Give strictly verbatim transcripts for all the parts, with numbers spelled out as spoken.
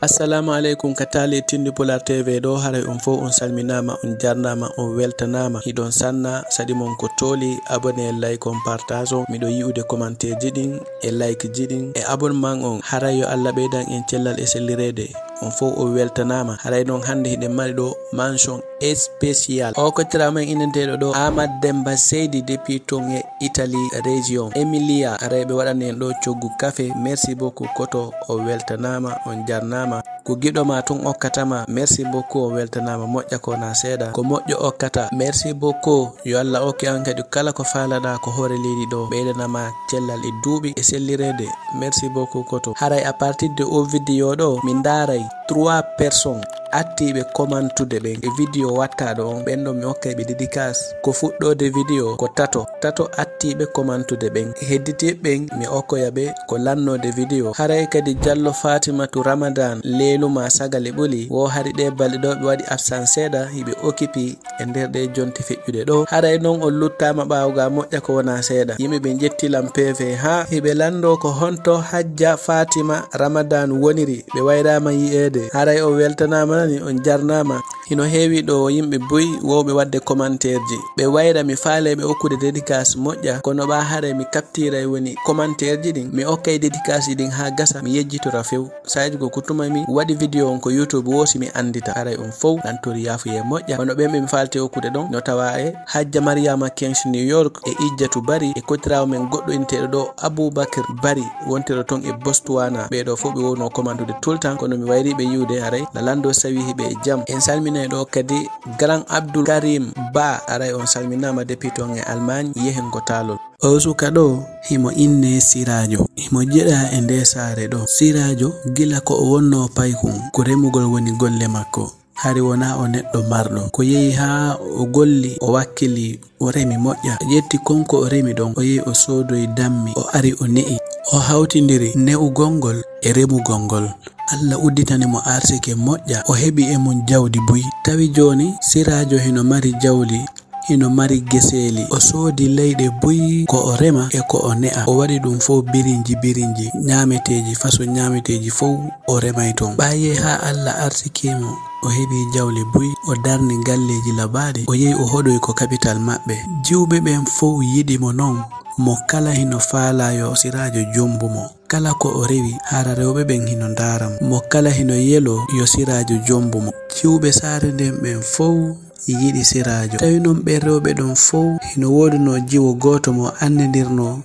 Assalamu aleykum ka taali e tindi Pulaar T V ɗo, haray on fow on salminaama, on jarnaama, on weltanaama. Hiɗon sanna, saɗi mon ko tooli, abonné, like on, partage on. Miɗo yi'ude commentaire ji ɗin, e like ji ɗin, e abonnement on. Haray yo Allah ɓeydan en cellal e sellireede. On fow on weltanaama. Haray non hannde hiɗen mari ɗo mention spéciale. O kottiraawo men innanteeɗo ɗo Aamadu Demmba Seydi depuis ton e Italie, région Emilia. Haray ɓe waɗani en ɗo coggu kafe. Merci beaucoup Koto, o weltanaama, on jarnaama. Ko giɗo ma tun okkata ma. Merci beaucoup, o weltanaama, moƴƴa ko na seeɗa. Ko moƴƴo okkata. Merci beaucoup. Yo Allah okku an kadi kala ko faalaɗaa ko hoore leydi ɗo. Ɓeydana ma cellal e duuɓi e sellireede. Merci beaucoup Koto. Haray à partir de o vidéo ɗo, mi ndaaray trois personnes attiiɓe commentude ɓen e vidéo wattaaɗo on, ɓen ɗon mi okkay ɓe dédicace. Ko fuɗɗoode vidéo ko tato, tato attiiɓe commentude ɓen. Hedditiiɓe ɓen mi okkoya ɓe ko lannoode vidéo. Haray kadi Jallo Fatimatu Ramadan Leeluma Sagale Ɓuli, wo hari ɗe balɗe ɗo ɓe waɗi absent seeɗa, hiɓe occupé e nder ɗe jonte feƴƴuɗe ɗo. Haray non on luttaama ɓaawo ga moƴƴa ko wona seeɗa. Yimɓe ɓen ƴetti lan P V haa hiɓe lanndo ko honto Hajja Fatima Ramadan woniri. Ɓe wayraama yi'eede. Haray on weltanaama nani, on jarnaama. Hino heewi ɗo yimɓe buy wowɓe waɗde commentaire ji. Ɓe wayra mi faale ɓe okkude dédicace moƴƴa, kono ɓa haray mi captiray woni commentaire ji ɗin. Mi okkay dédicace ji ɗin haa gasa, mi yejjitora few. Saaji go ko tuma mi waɗi vidéo on ko YouTube wo si mi anndita. Haray on fow lantori yaafuye moƴƴa. Wano ɓen ɓe mi faalti okkude ɗon no tawa e Hajja Mariama Kench New York e Ijjatu Bari e kottiraawo men goɗɗo inteeɗo ɗo Abubakar Bari wontiro ton e Botswana. Ɓee ɗo fow ɓe wowno commandude tout le temps, kono mi wayri ɓe yiwde haray na lanndo sawi hiɓe e jam. En salminay ɗo kadi Grand Abdul Karim Ba, haray on salminaama depuis ton e Allemagne, yehen ko taalol. O suka ɗo, himo innee Siraajo. Himo jeɗaa e ndee saare ɗo. Siraajo, gila ko o wonnoo paykun, ko remugol woni golle makko. Hari wonaa o neɗɗo marɗo. Ko yehi haa o golli, o wakkili, o remi moƴƴa. O ƴetti kon ko o remi ɗon, o yehi o soodoyi dammi, o ari o ne'i. O hawtindiri ne'ugol ngol e remugol ngol. Alla udditani mo arsike moƴƴa, o heɓi e mun jawdi buy. Tawi jooni, Siraajo hino mari jawdi, hino mari geseeli. O soodi leyɗe buy ko o rema e ko o ne'a. O waɗi ɗum fow birinji birinji, ñaameteeji, faso ñaameteeji fow o remay ton. Ɓaaye haa Alla arsikii mo, o heɓi jawle buy, o darni galleeji labaaɗi, o yehi o hoɗoyi ko kapital maɓɓe. Jiwɓe ɓen fow yiɗi mo non, mo kala hino faalaa yo Siraajo jombu mo. Kala ko o rewi, hara rewɓe ɓen hino ndaara mo. Mo kala hino yeloo yo Siraajo jombu mo. Jiwɓe saare nden ɓen fow yiɗi Siraajo. Tawi non ɓen rewɓe ɗon fow hino woodunoo jiwo gooto mo anndindirnoo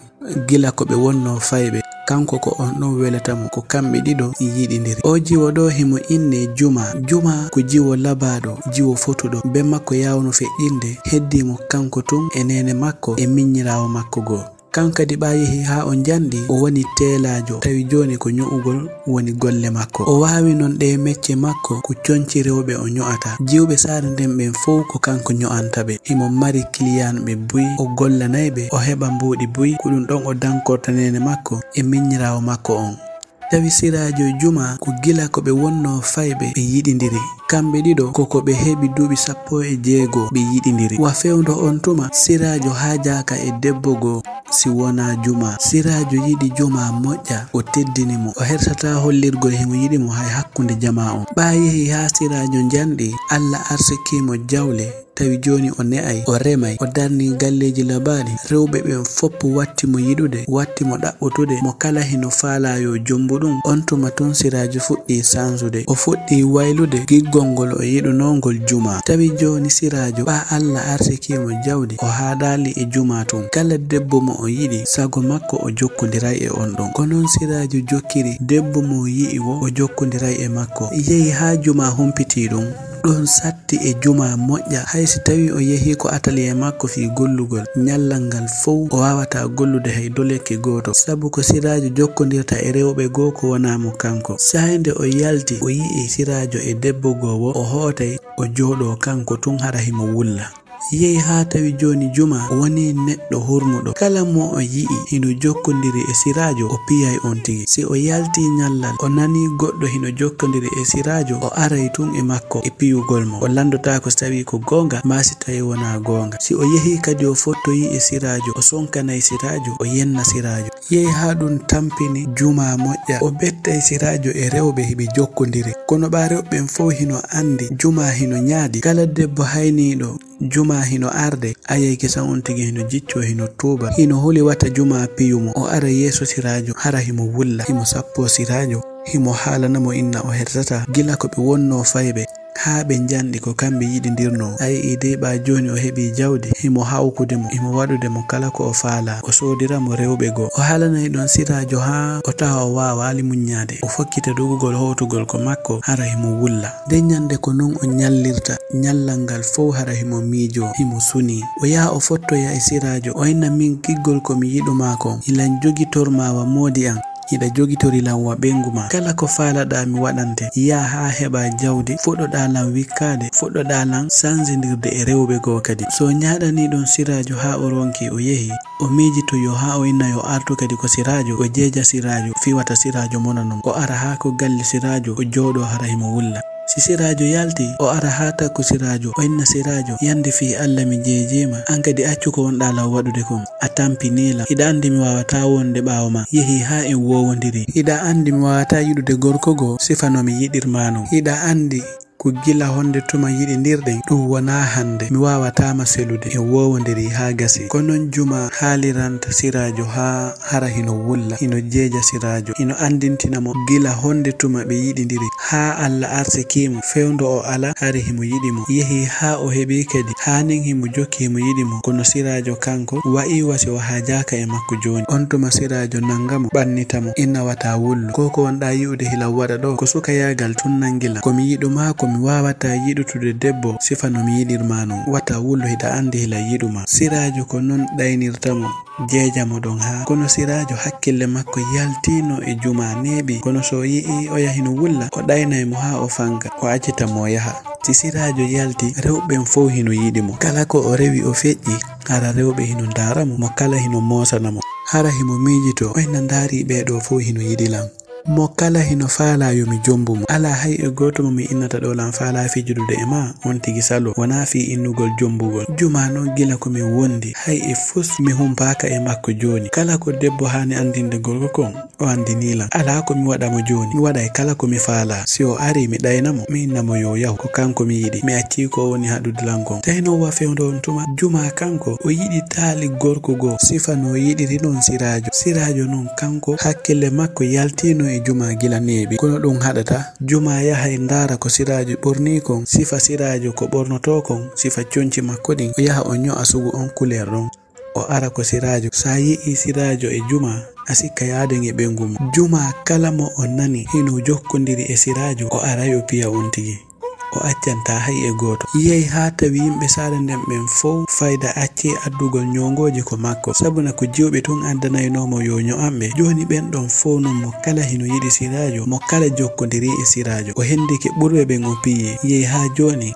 gila ko ɓe wonnoo fayɓe. Kanko ko on ɗon welata mo, ko kamɓe ɗiɗo yiɗindiri. O jiwo ɗo himo innee Juma. Juma ko jiwo labaaɗo, jiwo fotuɗo. Ben makko yaawno feƴƴinde, heddii mo kanko tun e neene makko e miññiraawo makko goo. Kan kadi ɓaa yehi haa o njanɗi, o woni teelaajo, tawi jooni ko ño'ugol woni golle makko. O waawi non ɗee mecce makko, ko conci rewɓe o ño'ata. Jiwɓe saare nden ɓen fow ko kanko ño'anta ɓe. Himo mari kiliyanɓe buy, o gollanay ɓe, o heɓa mbuuɗi buy, ko ɗum ɗon o dankorta neene makko e miññiraawo makko on. Tawi Siraajo Juma ko gila ko ɓe wonnoo fayɓe ɓe yiɗindiri. Kamɓe ɗiɗo ko ko ɓe heɓi duuɓi sappo e jeego ɓe yiɗindiri. Wa fewndo on tuma, Siraajo haajaaka e debbo goo si wonaa Juma. Siraajo yiɗi Juma moƴƴa, o teddini mo. O hersataa hollirgol himo yiɗi mo hay hakkunde jamaa on. Ɓaa yehi haa Siraajo njanɗi, Alla arsikii mo jawle. Tawi jooni o ne'ay, o remay, o darnii galleeji labaaɗi. Rewɓe ɓen fow watti mo yiɗude, watti mo ɗaɓɓutude, mo kala hino faalaa yo jombu ɗum. On tuma tun Siraajo fuɗɗii sansude, o fuɗɗii waylude giggol ngol o yiɗunoo ngol Juma. Tawi jooni Siraajo, ɓaa Alla arsikii mo jawdi, o haaɗaali e Juma tun. Kala debbo mo o yiɗi, sago makko o jokkondiray e on ɗon. Ko non Siraajo jokkiri, debbo mo o yi'i wo, o jokkondiray e makko. Yehi haa Juma humpitii ɗum. Ɗon satti e Juma moƴƴa, hay si tawii o yehii ko ataliye makko fii gollugol, ñallal ngal fow o waawataa gollude hay dolekke gooto, sabu ko Siraajo jokkondirta e rewɓe goo ko wonaa mo kanko. Saay nde o yalti, o yi'i Siraajo e debbo goo wo, o hootay, o jooɗoo kanko tun hara himo wulla. Yehi haa tawi jooni Juma wonii neɗɗo hurmuɗo. Kala mo o yi'i hino jokkondiri e siraajo, o piyay on tigi. Si o yaltii ñallal, o nanii goɗɗo hino jokkondiri e siraajo, o aray tun e makko e piyugol mo. O lanndotaako si tawii ko goonga maa si tawii wonaa goonga. Si o yehii kadi o fottoyii e siraajo, o sonkanay siraajo, o yenna siraajo. Yehi haa ɗun tampini Juma moƴƴa. O ɓettay siraajo e rewɓe hiɓe jokkondiri. Kono ɓaa rewɓe ɓen fow hino anndi Juma hino ñaadi. Kala debbo hayniiɗo Juma hino arde, ayay kisan on tigi hino jiccoo, hino tuuba, hino huli wata Juma piyu mo. O ara yeeso siraajo, hara himo wulla, himo sappoo siraajo, himo haalana mo inna o hersataa, gila ko ɓe wonnoo fayɓe, haa ɓe njanɗi ko kamɓe yiɗindirnoo. A yi'ii dey ɓaa jooni o heɓii jawdi, himo hawkude mo, himo waɗude mo kala ko o faalaa, o soodira mo rewɓe goo. O haalanay ɗon siraajo haa o tawa o waawaali muññaade, o fokkita dogugol hootugol ko makko, hara himo wulla. Nden ñande ko non o ñallirta, ñallal ngal fow hara himo miijoo, himo sunii. O yaha o fottoya e siraajo, o inna min giggol ko mi yiɗu maa kon, hilan jogitor maa wa moodi an, hiɗa jogitori lan wa ɓeyngu maa. Kala ko faalaɗaa mi waɗante, yaa haa heɓaa jawdi, fuɗɗoɗaa lan wikkaade, fuɗɗoɗaa lan sansindirde e rewɓe goo kadi. Si o ñaaɗanii ɗon siraajo haa o ronki o yehi, o miijitoyoo haa o inna yo artu kadi ko siraajo, o jeeja siraajo, fii wata siraajo mona non. O ara haa ko galle siraajo, o jooɗoo hara himo wulla. Si siraajo yaltii, o ara haa takko siraajo, o inna siraajo, yande fii Alla mi jeejii ma, an kadi accu ko wonɗaa lan waɗude kon. A tampinii lan. Hiɗa anndi mi waawataa wonde ɓaawo maa. Yehi haa en woowondirii. Hiɗa anndi mi waawataa yiɗude gorko goo sifa no mi yiɗir maa non. Hiɗa anndi ko gila honde tuma yiɗindirɗen, ɗun wonaa hande. Mi waawataa ma selude. En woowondirii haa gasi. Ko non Juma haaliranta siraajo haa hara hino wulla, hino jeeja siraajo, hino anndintina mo gila honde tuma ɓe yiɗindiri, haa Alla arsikii mo, fewndo o alaa, hari himo yiɗi mo. Yehi haa o heɓii kadi, haa nin himo jokki himo yiɗi mo. Kono siraajo kanko wa'ii wa si o haajaaka e makko jooni. On tuma siraajo nanga mo, ɓannita mo, inna wata wullu. Ko ko wonɗaa yi'ude hilan waɗa ɗoo, ko sukayaagal tun nangi lan. Ko mi yiɗu maa, ko mi waawataa yiɗutude debbo sifa no mi yiɗir maa non. Wata wullu, hiɗa anndi hilan yiɗu maa. Siraajo ko non ɗaynirta mo. Jeeja mo ɗon haa. Kono siraajo hakkille makko yaltiino e Juma neeɓi. Kono si o yi'ii oya hino wulla, o ɗaynay mo haa o fanka, o accita mo o yaha. Si siraajo yalti, rewɓe ɓen fow hino yiɗi mo. Kala ko o rewi o feƴƴi, hara rewɓe hino ndaara mo, mo kala hino moosana mo. Hara himo miijitoo, oy na ndaarii ɓee ɗoo fow hino yiɗi lan. Mo kala hino faalaa yo mi jombu mo. Alaa hay e gooto mo mi innata ɗoo lan faalaa fijudude e maa, on tigi saloo. Wonaa fii innugol jombugol. Juma non gila ko min wondi, hay e fus mi humpaaka e makko jooni. Kala ko debbo haani anndinde gorko kon, o anndinii lan. Alaa ko mi waɗa mo jooni, mi waɗay kala ko mi faalaa. Si o arii, mi ɗayna mo, mi inna mo yo yahu, ko kanko mi yiɗi. Mi accii ko o woni haɗude lan kon. Tawi non wa fewndo on tuma, Juma kanko, o yiɗi taali gorko goo, sifa no yiɗiri non Siraajo. Siraajo non kanko, hakkille makko yaltiino e Juma gila neeɓi. Kono ɗun haɗataa. Juma yahay ndaara ko Siraajo ɓornii kon, sifa Siraajo ko ɓornotoo kon, sifa conci makko ɗin, o yaha o ño'a sugu on kuleer ɗon. O ara ko Siraajo. Sa yi'ii Siraajo e Juma, a sikka yaaden e ɓeyngu mum. Juma kala mo o nani hino jokkondiri e Siraajo, o aray o piya on tigi. O accantaa hay e gooto. Yehi haa tawi yimɓe saare nden ɓen fow fayda accii addugol ñoongooji ko makko, sabuna ko jiwɓe tun addanaynoo mo yo ño'an ɓe. Jooni ɓen ɗon fow non mo kala hino yiɗi Siraajo, mo kala jokkondirii e Siraajo. O hendike ɓurɓe ɓen o piyi. Yehi haa jooni,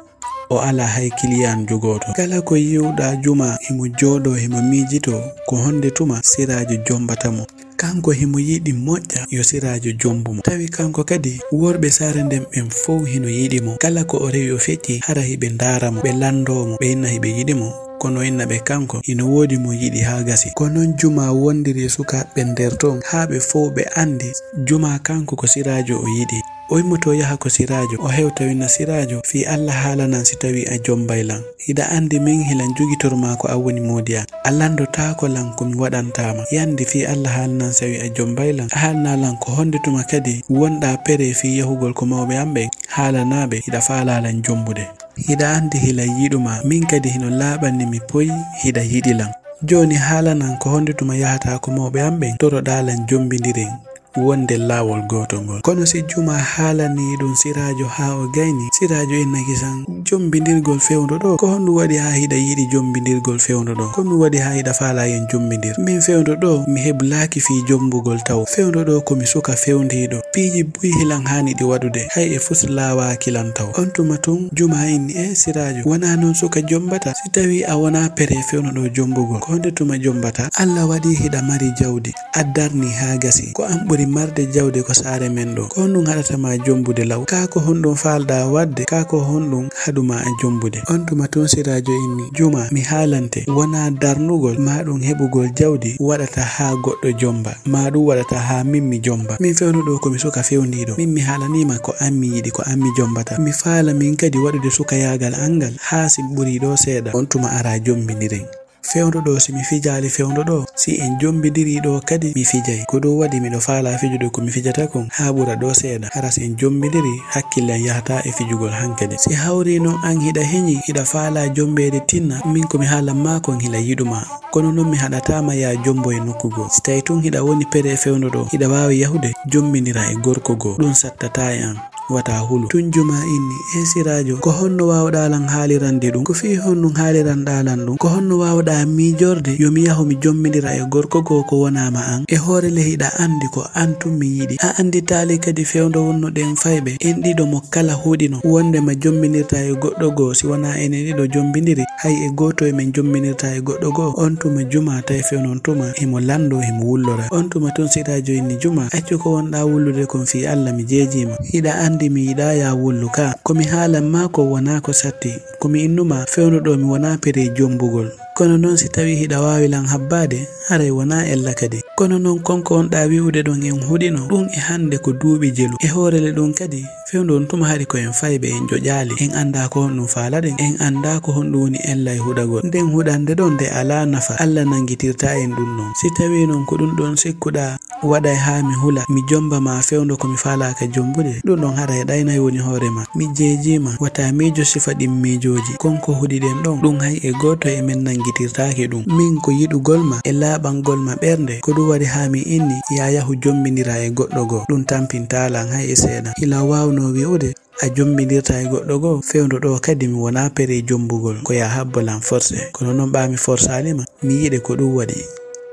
o alaa hay kiliyaanjo gooto. Kala ko yi'uɗaa Juma himo jooɗoo himo miijitoo, ko honde tuma Siraajo jombata mo. Kanko himo yiɗi moƴƴa yo Siraajo jombu mo. Tawi kanko kadi worɓe saare nden ɓen fow hino yiɗi mo. Kala ko o rewi o feƴƴi, hara hiɓe ndaara mo, ɓe lanndoo mo, ɓe inna hiɓe yiɗi mo. Kono inna ɓe kanko hino woodi mo yiɗi haa gasi. Ko non Juma wondiri e sukaaɓe ɓen nder ton, haa ɓe fow ɓe anndi Juma kanko ko Siraajo o yiɗi. O immotoo yaha ko Siraajo, o hewta o inna Siraajo, fii Alla haalanan si tawii a jombay lan. Hiɗa anndi min hilan jogitor maa ko an woni moodi an. A lanndotaako lan ko mi waɗantaa ma. Yandi fii Alla haalanan si tawii a jombay lan. A haalanaa lan ko honde tuma kadi wonɗaa pere fii yahugol ko mawɓe an ɓen haalanaa ɓe hiɗa faalaa lan jombude. Hiɗa anndi hilan yiɗu maa, min kadi hino laaɓani mi poy hiɗa yiɗi lan. Jooni haalanan ko honde tuma yahataa ko mawɓe an ɓen toroɗaa lan jombindiren. wonde laawol gootol ngol. Kono si Juma haalanii ɗum Siraajo haa o gayni, Siraajo inna kisan, jombindirgol fewndo ɗo, ko honɗum waɗi haa hiɗa yiɗi jombindirgol fewndo ɗo? Ko honɗum waɗi haa hiɗa faalaa en jombindir? Min fewndo ɗo, mi heblaaki fii jombugol taw. Fewndo ɗo ko mi suka fewndiiɗo. Piiji buy hilan haani ɗi waɗude, hay e fus laawaaki lan taw. On tuma tun, Juma inni, e Siraajo, wonaa non suka jombata. Si tawii a wonaa pere fewndo ɗo jombugol, ko honde tuma jombata? Alla waɗi hiɗa mari jawdi. A darni haa gasi. Ko an ɓuri marde jawdi ko saare men ɗo. Ko honɗum haɗata ma jombude law? Kaa ko honɗum faalɗaa waɗde? Kaa ko honɗum haɗu ma a jombude? On tuma tun Siraajo inni, Juma, mi haalante, wonaa darnugol maa ɗum heɓugol jawdi waɗata haa goɗɗo jomba, maa ɗum waɗata haa min mi jomba. Min fewndo ɗo ko mi suka fewndiiɗo. Min mi haalanii ma ko an mi yiɗi, ko an mi jombata. Mi faala min kadi waɗude sukayaagal an ngal haa si ɓurii ɗo seeɗa. On tuma araa jombindiren. Fewndo ɗo, si mi fijaali fewndo ɗo, si en jombidirii ɗo kadi mi fijay. Ko ɗum waɗi miɗo faalaa fijude ko mi fijata kon haa ɓura ɗo seeɗa. Hara si en jombidirii, hakkille an yahataa e fijugol hankadi. Si hawrii non an hiɗa heñi, hiɗa faalaa jombeede tinna, min ko mi haalan maa kon hila yiɗu maa. Kono non mi haɗataa ma yaa jombo e nokku goo. Si tawii tun hiɗa woni pere fewndo ɗo, hiɗa waawi yahude jombindira e gorko goo. Ɗum sattataa e an. Wata hulu. Tun Juma inni, e Siraajo, ko honno waawɗaa lan haalirande ɗum? Ko fii honɗum haaliranɗaa lan ɗum? Ko honno waawɗaa miijorde yo mi yahu mi jombindira e gorko goo ko wonaa ma an? E hoore le hiɗa andi ko an tun mi yiɗi. A anditaali kadi fewndo wonno ɗen fayɓe, en ɗiɗo mo kala huɗino, wonde ma jombindirtaa e goɗɗo goo si wonaa enen ɗiɗo jombindiri, hay e gooto e men jombindirtaa e goɗɗo goo. On tuma Juma tawi fewndo on tuma himo lanndoo, himo wullora. On tuma tun Siraajo inni, Juma, accu ko wonɗaa wullude kon fii Alla, mi jeejii ma. Hiɗa andi mi yiɗaa yaa wullu ka. Ko mi haalan maa ko wonaa ko satti. Ko mi innu maa fewndo ɗo mi wonaa pere jombugol. Kono non si tawii hiɗa waawi lan habbaade, haray wonaa ella kadi. Kono non kon ko wonɗaa wi'ude ɗon en huɗino, ɗum e hannde ko duuɓi jelu. E hoore le ɗum kadi, fewndo on tuma hari ko en fayɓe, en ƴoƴaali, en anndaa ko honɗum faalaɗen, en anndaa ko honɗum woni ella e huɗagol. Nden huɗande ɗon nde alaa nafa, Alla nanngitirtaa en ɗum non. Si tawii non ko ɗum ɗon sikkuɗaa waɗay haa mi hula, mi jomba ma fewndo ko mi faalaaka jombude, ɗum ɗon haray ɗaynay woni hoore ma. Mi jeejii ma, wata miijo sifa ɗin miijooji. Kon ko huɗiɗen ɗon, ɗum hay e gooto e men nanngitirtaake ɗum. Min ko yiɗugol ma e laaɓangol ma ɓernde, ko ɗum waɗi haa mi inni yaa yahu jombindira e goɗɗo goo. Ɗum tampintaa lan hay e seeɗa. Hila waawnoo wi'ude a jombindirtaa e goɗɗo goo, fewndo ɗoo kadi mi wonaa pere jombugol, ko yaa habbo lan forse. Kono non ɓaa mi forsaali ma, mi yiɗe ko ɗum waɗi.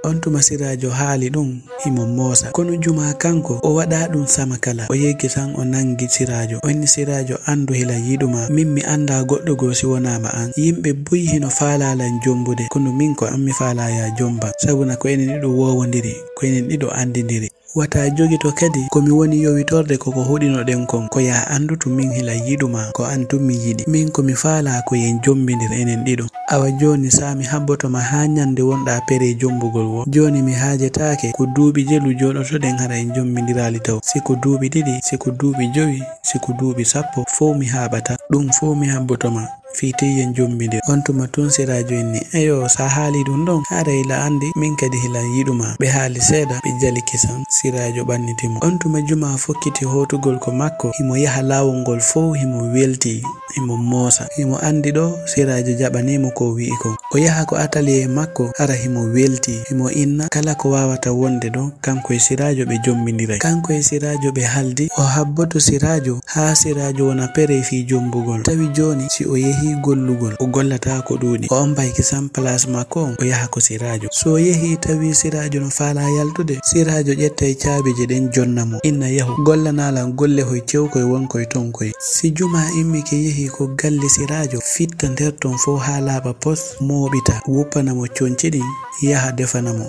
On tuma Siraajo haali ɗum, himo moosa. Kono Juma kanko, o waɗaa ɗum sama kala. O yeggi tan o nangi Siraajo. O inni Siraajo, anndu hila yiɗu ma. Min mi anndaa goɗɗo goo si wonaa ma an. Yimɓe buy hino faalaa lan jombude. Kono min ko an mi faalaa yaa jomba. Sabuna ko enen ɗiɗo woowondiri. Ko enen ɗiɗo anndindiri. Wata jogito kadi ko mi woni yowitorde ko ko huɗinoɗen kon. Ko yaa anndu tun min hila yiɗu ma. Ko an tun mi yiɗi. Min ko mi faalaa ko yen jombindir enen ɗiɗo. Awa jooni, saa mi habboto ma haa ɲande wonɗaa pere jombugol woo. Jooni mi haajetaake ko duuɓi jelu jooɗotoɗen hara en jombindiraali taw. Si ko duuɓi ɗiɗi, si ko duuɓi jowi, si ko duuɓi sappo, fow mi haaɓataa. Ɗum fow mi habboto ma. Fii tey en jombindir. On tuma tun Siraajo inni, eyoo, saa haalii ɗum ɗon, haray hila anndi min kadi hila yiɗu ma. Ɓe haali seeɗa, ɓe jali kisan. Siraajo ɓanniti mo. On tuma Juma fokkiti hootugol ko makko, himo yaha laawol ngol fow, himo weltii. Himo moosa. Himo anndi ɗo Siraajo jaɓanii mo ko o wi'i kon. O yaha ko ataliyee makko, hara himo weltii. Himo inna kala ko waawata wonde ɗo, kanko e Siraajo ɓe jombindiray. Kanko e Siraajo ɓe haldi, o habboto Siraajo, haa Siraajo wona pere fii jombugol. Tawi jooni, si o yehii gollugol, o gollataa ko ɗuuɗi. O ompay kisan palaas makko on, o yaha ko Siraajo. So o yehii tawi Siraajo no faalaa yaltude, Siraajo ƴettay caabiije ɗen jonna mo. Inna yahu, gollanaa lan golle hoy cewkoy wonkoy ton koy. Si Juma immike yehi ko galle Siraajo, fitta nder ton fow haa laaɓa pos, mooɓita, wuppana mo conci ɗin, yaha defana mo.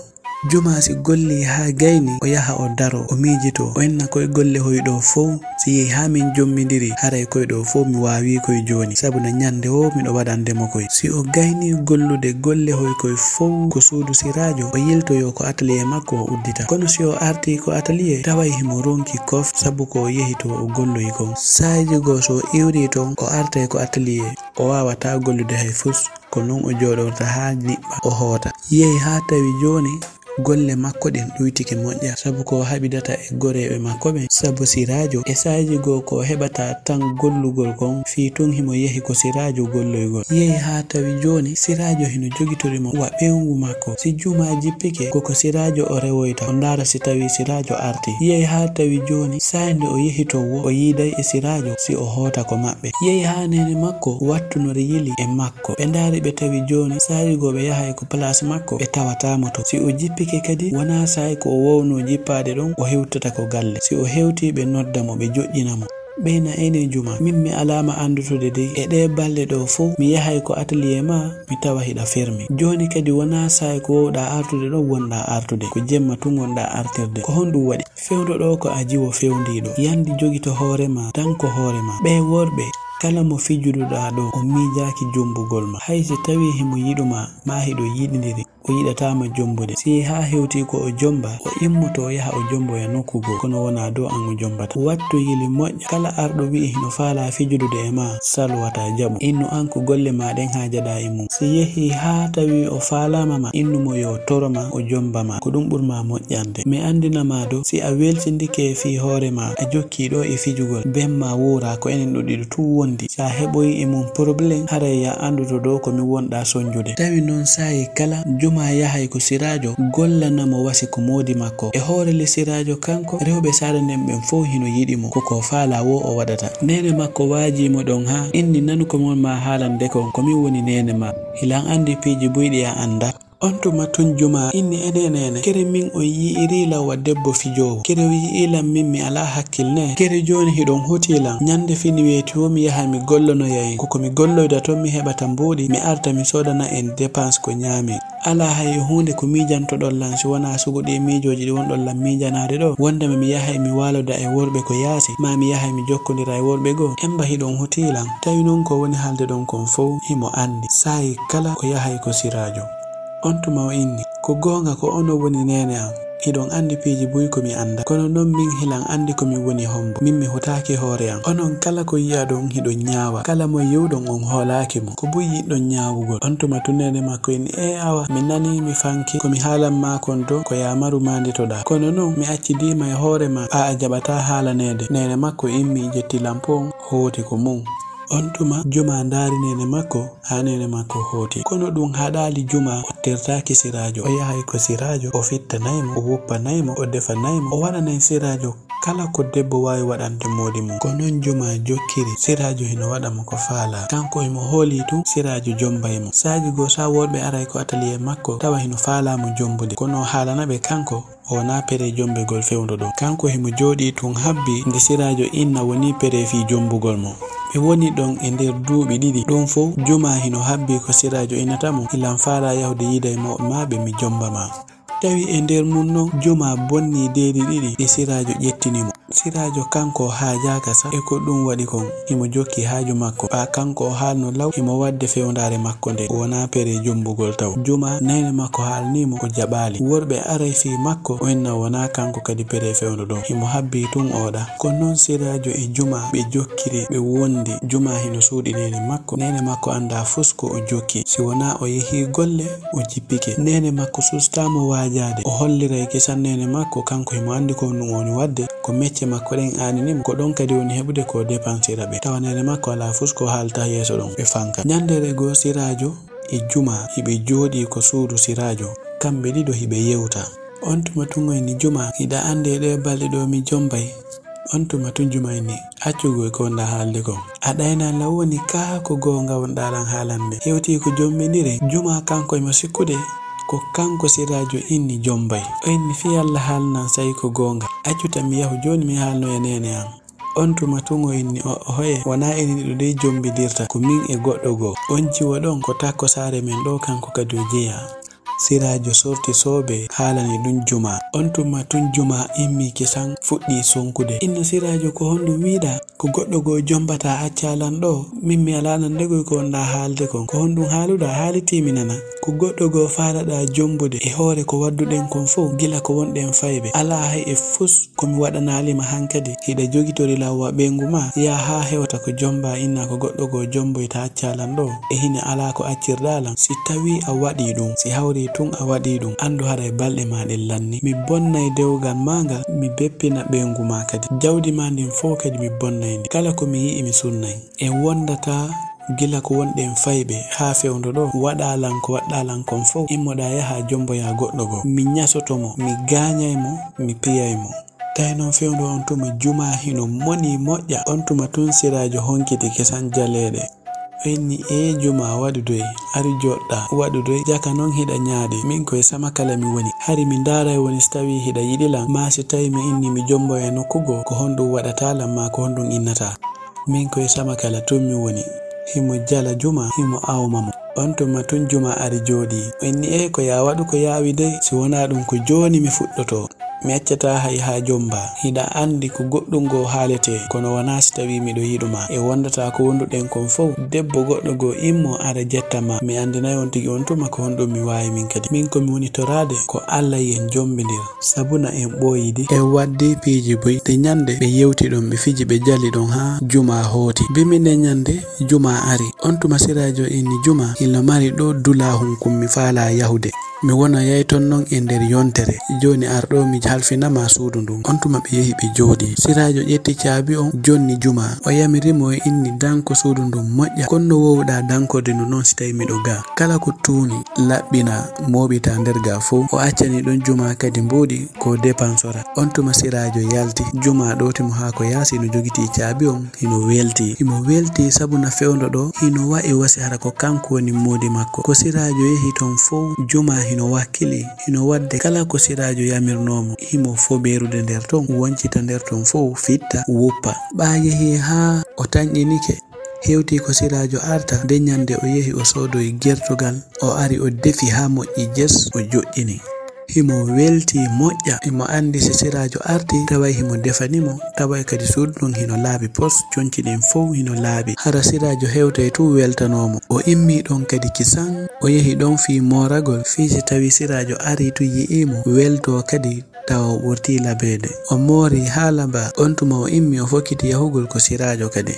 Juma si gollii haa gayni, o yaha o daroo, o miijitoo, o inna koy golle hoy ɗoo fow, si yehi haa min jombindiri, haray koy ɗoo fow mi waawii koy jooni, sabu na ɲande woo miɗo waɗande mo koy. Si o gaynii gollude golle hoy koy fow ko suudu Siraajo, o yiltoyoo ko ataliyee makko o uddita. Kono si o artii ko ataliyee, taway himo ronki kof sabu ko o yehi to o golloyi kon. Saa'iiji goo so o iwrii ton, o artay ko ataliyee. O waawataa gollude hay fus. Ko non o jooɗorta haa niɓɓa, o hoota. Yehi haa tawi jooni Golle makko ɗen ɗuytike moƴƴa, sabu ko o haɓidata e goreeɓe makko ɓen. Sabu Siraajo, e saaji goo ko o heɓata tan gollugol kon, fii tun himo yehi ko Siraajo golloygol. Yehi haa tawi jooni, Siraajo hino jogitori mo wa ɓeyngu makko. Si jumaa jippike, ko ko Siraajo o rewoyta, o ndaara si tawii Siraajo artii. Yehi haa tawi jooni, saa'i nde o yehi ton woo, o yiiday e Siraajo si o hoota ko maɓɓe. Yehi haa neene makko wattunori yili e makko. Ɓe ndaari ɓe tawi jooni, saa'i goo ɓe yahay ko palaas makko, ɓe tawataa mo ton. Si o jippike kadi, wonaa saa'i ko o woownoo jippaade ɗon, o hewtata ko galle. Si o hewtii, ɓe nodda mo, ɓe joƴƴina mo. Ɓeyna enen jumaa, min mi alaa ma anndutude dey. E ɗee balɗe ɗoo fow, mi yahay ko atelier maa, mi tawa hiɗa fermi. Jooni kadi wonaa saa'i ko woowɗaa artude ɗon wonɗaa artude, ko jemma tun wonɗaa artirde. Ko honɗun waɗi? Fewndo ɗoo ko a jiwo fewndiiɗo. Yanndi jogito hoore maa, danko hoore maa. Ɓee worɓe, kala mo fijuduɗaa ɗoo, o miijaaki jombugol ma. Hay si tawii himo yiɗu ma, maa hiɗon yiɗindiri, o yiɗataa ma jombude. Si haa hewtii ko o jomba, o immoto o yaha o jomboya nokku goo, kono wonaa dow an o jombata. Wattu yili moƴƴa. Kala arɗo wi'i hino faalaa fijudude e maa, salwataa jaɓu. Innu an ko golle maa ɗen haajaɗaa e mun. Si yehii haa tawii o faalaama ma, innu mo yo toro ma, o jomba ma. Ko ɗun ɓuri ma moƴƴande. Mi anndina ma dow, si a weltindike fii hoore maa, a jokkii ɗoo e fijugol, ben maa wuuraa, ko enen ɗoo ɗiɗo tun wondi. Si a heɓoyi e mun porobileem, haray yo a anndu to ɗoo ko min wonɗaa sonjude. Tawi non saa'i kala, jumaa yahay ko Siraajo gollana mo wasi ko moodi makko. E hoore le Siraajo kanko, rewɓe saare nden ɓen fow hino yiɗi mo. Ko ko faalaa woo o waɗata. Neene makko waajii mo ɗon haa inni nanu ko mi woni ma haalande kon, ko min woni neene maa. Hilan anndi piiji buy ɗi a anndaa. On tuma tun jumaa inni, enee neene, kere min on yi'irii lan wa debbo fijoowo? Kere on yi'ii lan min mi alaa hakkil ne? Kere jooni hiɗon hotii lan? Ñande fini weeti woo mi yahay mi gollonoya en. Ko ko mi golloyda ton mi heɓata mbuuɗi, mi arta mi soodana en dépense ko ñaamen. Alaa hay huunde ko miijantoɗon lan si wonaa sugu ɗii miijooji ɗi wonɗon lan miijanaade ɗoo, wondema mi yahay mi waaloda e worɓe ko yaasi, maa mi yahay mi jokkondira e worɓe goo? Emba hiɗon hotii lan? Tawi non ko woni haalde ɗon kon fow himo anndi. Saa'i kala o yahay ko Siraajo. On tuma o inni, ko goonga ko onon woni neene an. Hiɗon anndi piiji buy ko mi anndaa. Kono non min hilan anndi ko min woni hombo. Min mi hotaaki hoore an. Onon kala ko yi'aɗon hiɗon ñaawa. Kala mo yi'uɗon on hoolaaki mo. Ko buy yiɗɗon ñaawugol. On tuma tun neene makko inni, ee awa, mi nanii mi fanki. Ko mi haalan maa kon dow, ko yo a maru maanditoɗaa. Kono non mi accidii ma e hoore maa, aa a jaɓataa haalaneede. Neene makko immii ƴetti lampu on, hooti ko mun. On tuma jumaa ndaari neene makko, haa neene makko hooti. Kono ɗun haɗaali jumaa, o tertaaki Siraajo. O yahay ko Siraajo, o fittanay mo, o woppanay mo, o defanay mo, o waɗanay Siraajo kala ko debbo waawi waɗande moodi mun. Ko non jumaa jokkiri, Siraajo hino waɗa mo ko faalaa. Kanko himo hoolii tun, Siraajo jombay mo. Saa'i goo saa worɓe aray ko atelier makko, tawa hino faalaa mo jombude. Kono o haalana ɓe kanko, o wonaa peree jombegol fewndo ɗon. Kanko himo jooɗii tun habbii nde Siraajo inna wonii peree fii jombugol mo. Ɓe woni ɗon e nder duuɓi ɗiɗi. Ɗun fow, jumaa hino habbii ko Siraajo innata mo, hilan faalaa yahude yiida e mawɓe maa ɓe mi jomba maa. Tawi e nder mun non, jumaa bonnii deedi ɗiɗi ɗi Siraajo ƴettini mo. Siraajo kanko haajaaka sah e ko ɗun waɗi kon, himo jokki haaju makko. Ɓaa kanko o haalno law, himo waɗde fewndaare makko nde, wonaa peree jombugol taw. Jumaa, neene makko haalnii mo, o jaɓaali. Worɓe aray fii makko, o inna wonaa kanko kadi peree fewndo ɗon. Himo habbii tun o waɗa. Ko non Siraajo e Jumaa ɓe jokkiri, ɓe wondi. Jumaa hino suuɗi neene makko. Neene makko anndaa fus ko o jokki. Si wonaa o yehii golle, o jippike. Neene makko sustaama waajaade. O holliray kisan neene makko, kanko himo anndi ko ɗun o woni waɗde. Ko mecce makko ɗen aanini mo. Ko ɗon kadi woni heɓude ko o depansira ɓe. Tawa neene makko alaa fus ko haalta yeeso ɗon. Ɓe fanka. Ñanndere goo Siraajo e Jumaa hiɓe jooɗii ko suudu Siraajo. Kamɓe ɗiɗo hiɓe yewta. On tuma tun o inni, Jumaa, hiɗa anndi e ɗee balɗe ɗoo mi jombay. On tuma tun Jumaa inni, accu goo e ko wonɗaa haalde kon. A ɗaynan lan woni kaa ko goonga wonɗaa lan haalande? Hewtii ko jombindiren? Jumaa kanko himo sikkude ko kanko Siraajo inni jombay. O inni, fii Alla haalnan saa'i ko goonga. Accu tan mi yahu jooni mi haalnoya neene an. On tuma tun o inni, o, ohoye, wonaa enen ɗiɗo dey jombindirta, ko min e goɗɗo goo. On jiwo ɗon ko takko saare men ɗoo, kanko kadi o jeyaa. Siraajo sorti soobee haalani ɗun Jumaa. On tuma tun Jumaa immii kisan fuɗɗii sonkude. Inna Siraajo, ko honɗun wi'uɗaa? Ko goɗɗo goo jombataa accaa lan ɗoo? Min mi alaa nande goy ko wonɗaa haalde kon. Ko honɗun haaluɗaa? Haalitii mi nana. Ko goɗɗo goo faalaɗaa jombude e hoore ko wadduɗen kon fow, gila ko wonɗen fayɓe? Alaa hay e fus ko mi waɗanaali ma hankadi. Hiɗa jogitori lan wa ɓeyngu maa? Yaa haa hewta ko jombaa inna ko goɗɗo goo jomboyta accaa lan ɗoo? E hine alaa ko accirɗaa lan? Si tawii a waɗii ɗun, si hawrii tun a waɗii ɗun, anndu haray balɗe maa ɗen lannii. Mi bonnay dewgal maa ngal, mi beppina ɓeyngu maa kadi. Jawdi maa ndin fow kadi mi bonnay ndi. Kala ko mi yi'i mi sunnay. En wondataa gila ko wonɗen fayɓe haa fewndo ɗoo. Waɗaa lan ko waɗɗaa lan kon fow, immoɗaa yahaa jomboyaa goɗɗo goo. Mi ɲasoto mo, mi gaaɲay mo, mi piyay mo. Tawi non fewndo on tuma Jumaa hino monii moƴƴa. On tuma tun Siraajo honkiti kesan jaleeɗe. O inni, "Ee Jumaa, waɗudoy, ari jooɗɗaa, waɗudoy, jaka non hiɗa ɲaade. Min ko e sama kala mi woni. Hari mi ndaaray woni si tawii hiɗa yiɗi lan, maa si tawii mi inni mi jomboya nokku goo, ko honɗun waɗataa lan maa ko honɗun innataa? Min ko e sama kala tun mi woni." Himo jala Jumaa, himo awma mo. On tuma tun Jumaa ari jooɗii. O inni, "Ee, ko yaa waɗu ko yaawi dey, si wonaa ɗun ko jooni mi fuɗɗotoo. Mi accataa hay haa jombaa. Hiɗa anndi ko goɗɗun goo haaletee, kono wanaa si tawii miɗo yiɗu maa. E wondataa ko wonduɗen kon fow, debbo goɗɗo goo immoo ara jetta maa. Mi anndinay on tigi on tuma ko honɗun mi waawi min kadi. Min ko mi woni toraade ko Alla yen jombindir, sabuna en ɓooyidi." E waɗɗii piiji buy. Nde ɲande ɓe yewti ɗon, ɓe fiji, ɓe jali ɗon haa Jumaa hooti. Bimi nde ɲande Jumaa ari. On tuma Siraajo inni, "Jumaa, hino mari ɗoo dulaa hunkun mi faalaa yahude. Mi wonoyay ton non e nder yontere. Jooni ar ɗoo mi halfina maa suudu ndun." On tuma ɓe yehi ɓe jooɗii. Siraajo ƴetti caabi on, jonni Jumaa. O yamiri mo, o inni, "Danko suudu ndun moƴƴa. Kon no woowuɗaa dankorde ndu non si tawii miɗo gaa? Kala ko tuuni, laɓɓinaa, mooɓitaa nder gaa fow." O accani ɗon Jumaa kadi mbuuɗi ko depansora. On tuma Siraajo yalti. Jumaa ɗowti mo haa ko yaasi, no jogitii caabi on. Hino weltii. Himo weltii sabu na fewndo ɗoo hino wa'i wasi hara ko kanko woni moodi makko. Ko Siraajo yehi ton fow, Jumaa hino wakkilii. Hino waɗde kala ko Siraajo yamirnoo mo. Himo fobeerude nder ton, woncita nder ton fow, fitta, wuppa. Ɓaa yehi haa o tanƴinike. Hewtii ko Siraajo arta, nde ɲande o yehi o soodoyi gertogal. O ari o defi haa moƴƴi jes, o joƴƴini. Himo weltii moƴƴa. Himo anndi si Siraajo artii, taway himo defani mo, taway kadi suudu ndun hino laaɓi pos, conci ɗin fow hino laaɓi. Hara Siraajo hewtay tun weltanoo mo. O immii ɗon kadi kisan, o yehi ɗon fii mooragol, fii si tawii Siraajo arii tun yi'ii mo, weltoo kadi, tawa o ɓurtii labeede. O moorii haa labaa, on tuma o immii o fokkiti yahugol ko Siraajo kadi.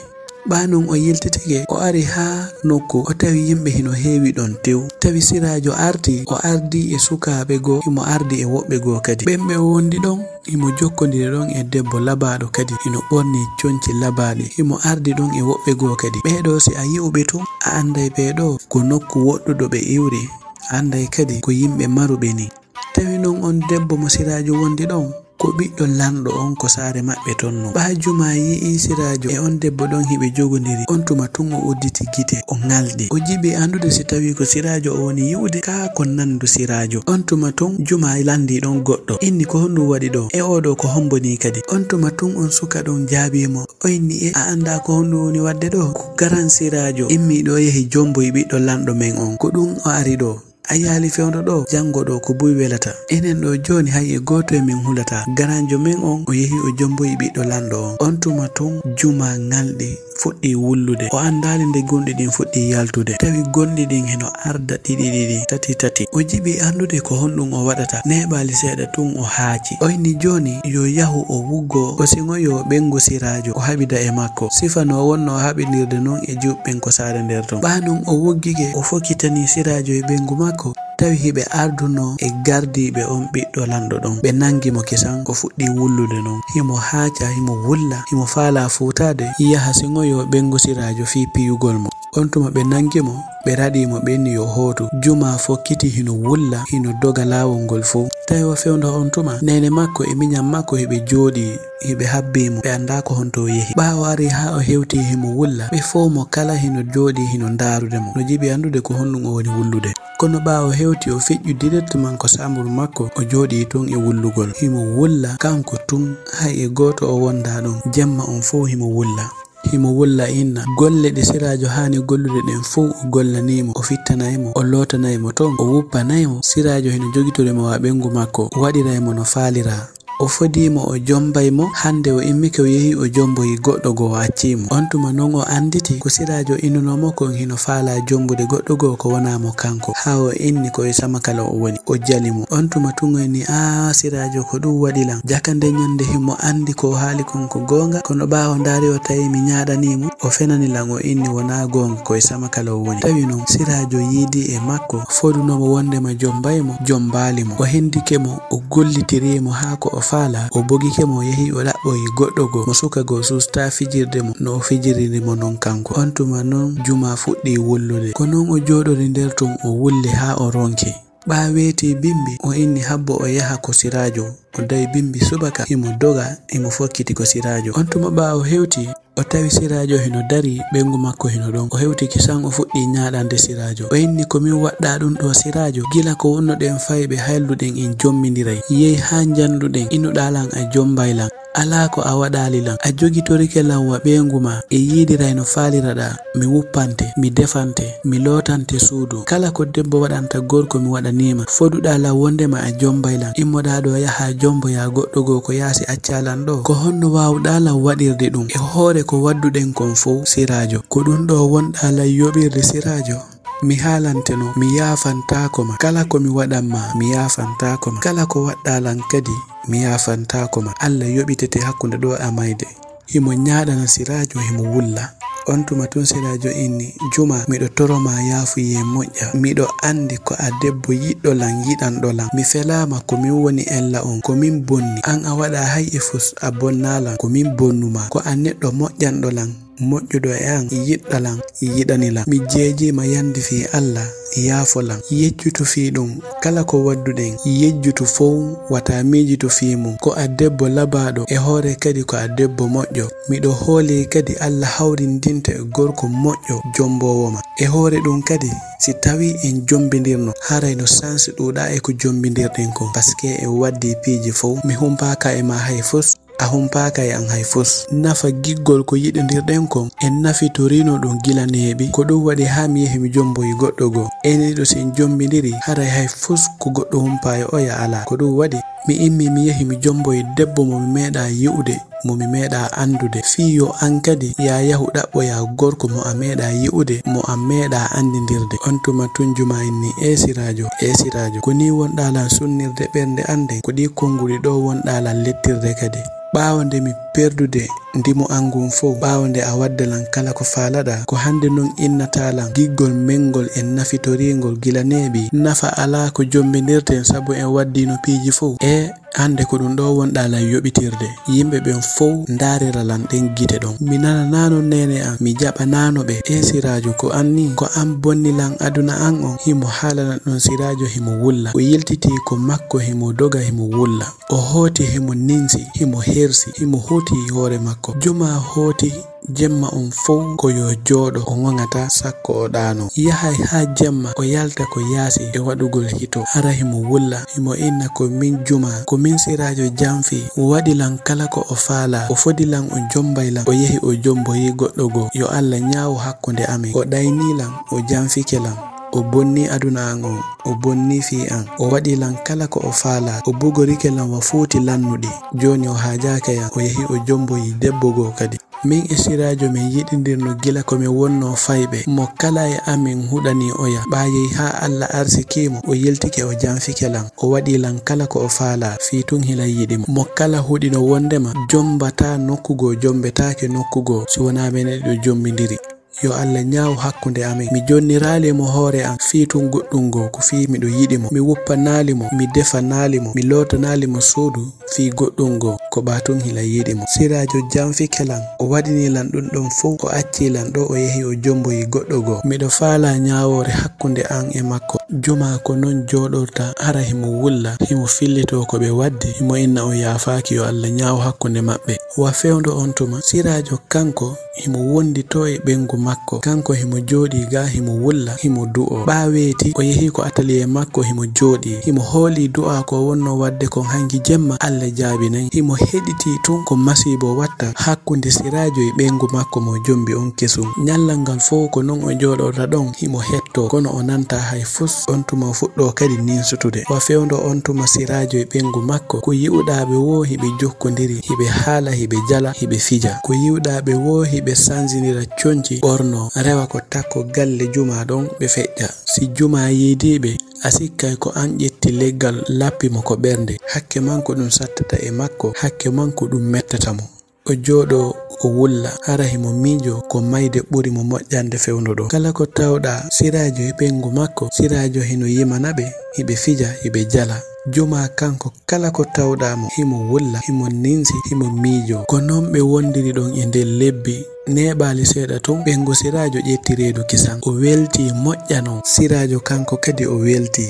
Ɓaa non o yiltitike, o ari haa nokku, o tawi yimɓe hino heewi ɗon tew. Tawi Siraajo artii, o ardii e sukaaɓe goo, himo ardii e woɓɓe goo kadi. Ɓen ɓe wondi ɗon, himo jokkondiri ɗon e debbo labaaɗo kadi, hino ɓornii conci labaaɗi, himo ardii ɗon e woɓɓe goo kadi. Ɓee ɗoo, si a yi'u ɓe tun, a anday ɓee ɗoo ko nokku woɗɗuɗo ɓe iwri, a anday kadi ko yimɓe maruɓe nii. Tawi non on debbo mo Siraajo wondi ɗon, ko ɓiɗɗo lanɗo on, ko saare maɓɓe ton non. Ɓaa Jumaa yi'ii Siraajo e on debbo ɗon hiɓe jogondiri, on tuma tun o udditi gite, o ŋalɗi. O jiɓi anndude si tawii ko Siraajo o woni yi'ude, kaa ko nandu Siraajo. On tuma tun Jumaa landii ɗon goɗɗo, inni, "Ko honɗun waɗi ɗoo? E oo ɗoo ko hombo nii kadi?" On tuma tun on suka ɗon jaabii mo, o inni, "E a anndaa ko honɗun woni waɗde ɗoo? Ko garan Siraajo immii ɗoo yehi jomboyi ɓiɗɗo lanɗo men on. Ko ɗun o ari ɗoo." A yaali fewndo ɗoo, janngo ɗoo ko buy welata. Enen ɗoo jooni hay e gooto e men hulataa. Garanjo men on, o yehi o jomboyi ɓiɗɗo lanɗo on. On tuma tun, Jumaa ŋalɗi, fuɗɗii wullude. O anndaali nde gonɗi ɗin fuɗɗii yaltude. Tawi gonɗi ɗin hino arda ɗiɗi ɗiɗi, tati tati. O jiɓi anndude ko honɗun o waɗata. Neeɓaali seeɗa tun o haaci. O inni jooni yo yahu o wuggoo, o siŋoyoo ɓeyngu Siraajo, o haɓida e makko. Sifa no wonnoo haɓindirde non e juuɓɓen ko saare nder ton. Ɓaa non o woggike, o fokkitanii Siraajo e ɓeyngu makko. Tawi hiɓe ardunoo e gardiiɓe on ɓiɗɗo lanɗo ɗon. Ɓe nangi mo kisan, o fuɗɗii wullude non. Himo haaca, himo wulla, himo faalaa fuutaade, yaha siŋoyoo ɓeyngu Siraajo fii piyugol mo. On tuma ɓe nangi mo, ɓe raɗii mo, ɓe inni yo hootu. Jumaa fokkiti hino wulla, hino doga laawol ngol fow. Tawi o fewndo on tuma, neene makko e miɲan makko hiɓe jooɗii, hiɓe habbii mo, ɓe anndaa ko honto o yehi. Ɓaawo ari haa o hewtii himo wulla, ɓe fow mo kala hino jooɗii hino ndaarude mo, no jiɓi anndude ko honɗun o woni wullude. Kono ɓaawo hewtii o feƴƴu directement ko saamburu makko, o jooɗii ton e wullugol. Himo wulla kanko tun, hay e gooto o wondaa ɗon. Jemma on fow himo wulla. Himo wulla inna. Golle ɗe Siraajo haani gollude ɗen fow o gollanii mo, o fittanay mo, o lootanay mo ton, o wuppanay mo. Siraajo hino jogitori mo wa ɓeyngu makko, o waɗiray mo no faaliraa. O fodii mo, o jommbay mo, hannde o immike o yehi o jommboyi goɗɗo goo o accii mo. On tuma non o annditi ko Siraajo inunoo mo kon hino faalaa jommbude goɗɗo goo ko wonaa mo kanko, haa o inni ko e Samakala o woni, o jali mo. On tuma tun o inni, "Aa, Siraajo, ko ɗun waɗi lan?" Jaka nde ɲannde himo anndi ko o haali kon ko goonga, kono ɓaawo ndaari o tawi mi ɲaaɗanii mo, o fenani lan, o inni wonaa goonga, ko e Samakala o woni. Tawi non Siraajo yiidii e makko, fodunoo mo wonndema jommbay mo, jommbaali mo. O hendike mo, o gollitirii mo haa ko o faalaa, o bogike mo, o yehi o ɗaɓɓoyi goɗɗo goo, mo suka goo sustaa fijirde mo, no o fijiriri mo non kanko. On tuma non Jumaa fuɗɗii wullude. Ko non o jooɗori nder ton, o wulli haa o ronki. Ɓaa weetii bimbi, o inni habbo o yaha ko Siraajo. O dawi bimbi subaka, himo doga, himo fokkiti ko Siraajo. On tuma ɓaa o hewtii, o tawi Siraajo hino darii, ɓeyngu makko hino ɗon. O hewtike san, o fuɗɗii ɲaaɗande Siraajo. O inni, "Ko min waɗɗaa ɗun ɗoo, Siraajo? Gila ko wonnoɗen fayɓe, halluɗen en jommbindiray. Yehi haa njannuɗen, inuɗaa lan a jommbay lan. Alaa ko a waɗaali lan. A jogitorike lan wa ɓeyngu maa e yiidiray no faaliraɗaa. Mi wuppante, mi defante, mi lootante suudu. Kala ko debbo waɗanta gorko mi waɗanii ma. Foduɗaa lan wonndema a jommbay lan. Immoɗaa ɗoo yahaa jommboyaa goɗɗo goo ko yaasi, accaa lan ɗoo. Ko honno waawuɗaa lan waɗirde ɗun? E hoore ko wadduɗen kon fow, Siraajo. Ko ɗun ɗoo wonɗaa lan yoɓirde, Siraajo? Mi haalante non, mi yaafantaako ma. Kala ko mi waɗan maa, mi yaafantaako ma. Kala ko waɗɗaa lan kadi, mi yaafantaako ma. Alla yoɓitete hakkunde ɗoo a mayde." Himo ɲaaɗana Siraajo, himo wulla. On tuma tun Siraajo inni, "Jumaa, miɗo toro maa yaafuyee moƴƴa. Miɗo anndi ko a debbo yiɗɗo lan, yiɗanɗo lan. Mi felaa ma, ko min woni ella on, ko min bonni. An a waɗaa hay e fus, a bonnaa lan, ko min bonnu maa. Ko a neɗɗo moƴƴanɗo lan, moƴƴuɗo e an, yiɗɗa lan, yiɗani lan. Mi jeejii ma yandi fii Alla, yaafo lan. Yejjutu fii ɗun, kala ko wadduɗen, yejjutu fow, wata miijitu fii mun. Ko a debbo labaaɗo, e hoore kadi ko a debbo moƴƴo. Miɗo hoolii kadi Alla hawrindinte e gorko moƴƴo, jommboowo ma. E hoore ɗun kadi, si tawii en jommbindirno, haray no sansi ɗuuɗaa e ko jommbindirɗen kon, paske en waddii piiji fow. Mi humpaaka e maa hay fus, a humpaaka e an hay fus. Nafa giggol ko yiɗondirɗen kon, en nafitoriino ɗun gila neeɓi. Ko ɗun waɗi haa mi yehi mi jommboyi goɗɗo goo. En ɗiɗo si en jommbindiri, haray hay fus ko goɗɗo humpaa e oya alaa. Ko ɗun waɗi mi immii mi yehi mi jommboyi debbo mo mi meeɗaa yi'ude, mo mi meeɗaa anndude. Fii yo an kadi yaa yahu ɗaɓɓoyaa gorko mo a meeɗaa yi'ude, mo a meeɗaa anndindirde." On tuma tun Jumaa inni, "Ee Siraajo, ee Siraajo, ko nii wonɗaa lan sunnirde ɓernde an nden, ko ɗii konnguɗi ɗoo wonɗaa lan lettirde kadi. Ɓaawo nde mi perdude ndimu an ngun fow, ɓaawo nde a wadda lan kala ko faalaɗaa, ko hannde non innataa lan giggol men ngol en nafitorii ngol gila neeɓi? Nafa alaa ko jommbindirten sabu en waddiino piiji fow. Ee, hannde ko ɗun ɗoo wonɗaa lan yoɓitirde. Yimɓe ɓen fow ndaarira lan ɗen gite ɗon. Mi nananaano neene an, mi jaɓanaano ɓe. Ee Siraajo, ko an nii, ko an bonni lan aduna an on." Himo haalana ɗun Siraajo, himo wulla. O yiltitii ko makko, himo doga, himo wulla. O hooti, himo ninsi, himo hersi, himo hooti hoore makko. Jumaa hooti jemma on fow ko yo jooɗo, o ŋoŋataa sakko o ɗaanoo. Yahay haa jemma, o yalta ko yaasi e waɗugol hito. Hara himo wulla, himo inna, "Ko min Jumaa, ko min Siraajo janfii, o waɗi lan kala ko o faalaa, o fodi lan, o jommbay lan, o yehi o jommboyi goɗɗo goo. Yo Alla ɲaawu hakkunde amen. O ɗaynii lan, o janfike lan, o bonnii aduna an on, o bonnii fii an. O waɗi lan kala ko o faalaa, o bugorike lan wa fuuti lannuɗi. Jooni o haajaaka yan, o yehi o jommboyi debbo goo kadi. Min e Siraajo men yiɗindirno gila ko men wonnoo fayɓe. Mo kala e amen huɗanii oya. Ɓaawo haa Alla arsikii mo, o yiltike o janfike lan. O waɗii lan kala ko o faalaa, fii tun hila yiɗi mo. Mo kala huɗino wonndema jommbataa nokku goo, jommbetaake nokku goo, si wonaa menen ɗiɗo jommbindiri. Yo Alla ɲaawu hakkunde amen. Mi jonniraali mo hoore an fii tun goɗɗun goo, ko fii miɗo yiɗi mo. Mi wuppanaali mo, mi defanaali mo, mi lootanaali mo suudu fii goɗɗun goo, ko ɓaa tun hila yiɗi mo. Siraajo janfike lan, o waɗinii lan ɗun ɗon fow, o accii lan ɗoo, o yehi o jommboyi goɗɗo goo. Miɗo faalaa ɲaawoore hakkunde an e makko. Jumaa ko non jooɗorta, hara himo wulla, himo fillitoo ko ɓe waddi, himo inna o yaafaaki, yo Alla ɲaawu hakkunde maɓɓe. Wa fewndo on tuma, Siraajo kanko himo wondi to e ɓeyngu makko. Kanko himo jooɗii ga, himo wulla, himo du'oo. Ɓaa weeti, o yehi ko ataliye makko, himo jooɗii. Himo hoolii du'aa ko wonnoo waɗde kon hanki jemma, Alla jaabinay. Himo heɗitii tun ko masiibo watta hakkunde Siraajo e ɓeyngu makko mo jombi on kesun. Ñallal ngal fow ko non o jooɗorta ɗon, himo hettoo, kono o nantaa hay fus. On tuma o fuɗɗoo kadi ninsutude. Wa fewndo on tuma Siraajo e ɓeyngu makko, ko yi'uɗaa ɓe woo hiɓe jokkondiri, hiɓe haala, hiɓe jala, hiɓe fija. Ko yi'uɗaa ɓe woo hiɓe sansinira conci, ɓornoo, rewa ko takko galle Jumaa ɗon ɓe feƴƴa. Si Jumaa yiidii ɓe, a sikkay ko an ƴetti leggal lappi mo ko ɓernde. Hakke man ko ɗun sattata e makko, hakke man ko ɗun mettata mo. O jooɗoo, o wulla, hara himo miijoo ko mayde ɓuri mo moƴƴande fewndo ɗoo. Kala ko tawɗaa Siraajo e ɓeyngu makko, Siraajo hino yimana ɓe, hiɓe fija, hiɓe jala. Jumaa kanko, kala ko tawɗaa mo, himo wulla, himo ninsi, himo miijoo. Ko non ɓe wondiri ɗon e nder lebbi. Neeɓaali seeɗa tun, ɓeyngu Siraajo ƴetti reedu kisan. O weltii moƴƴa non. Siraajo kanko kadi o weltii.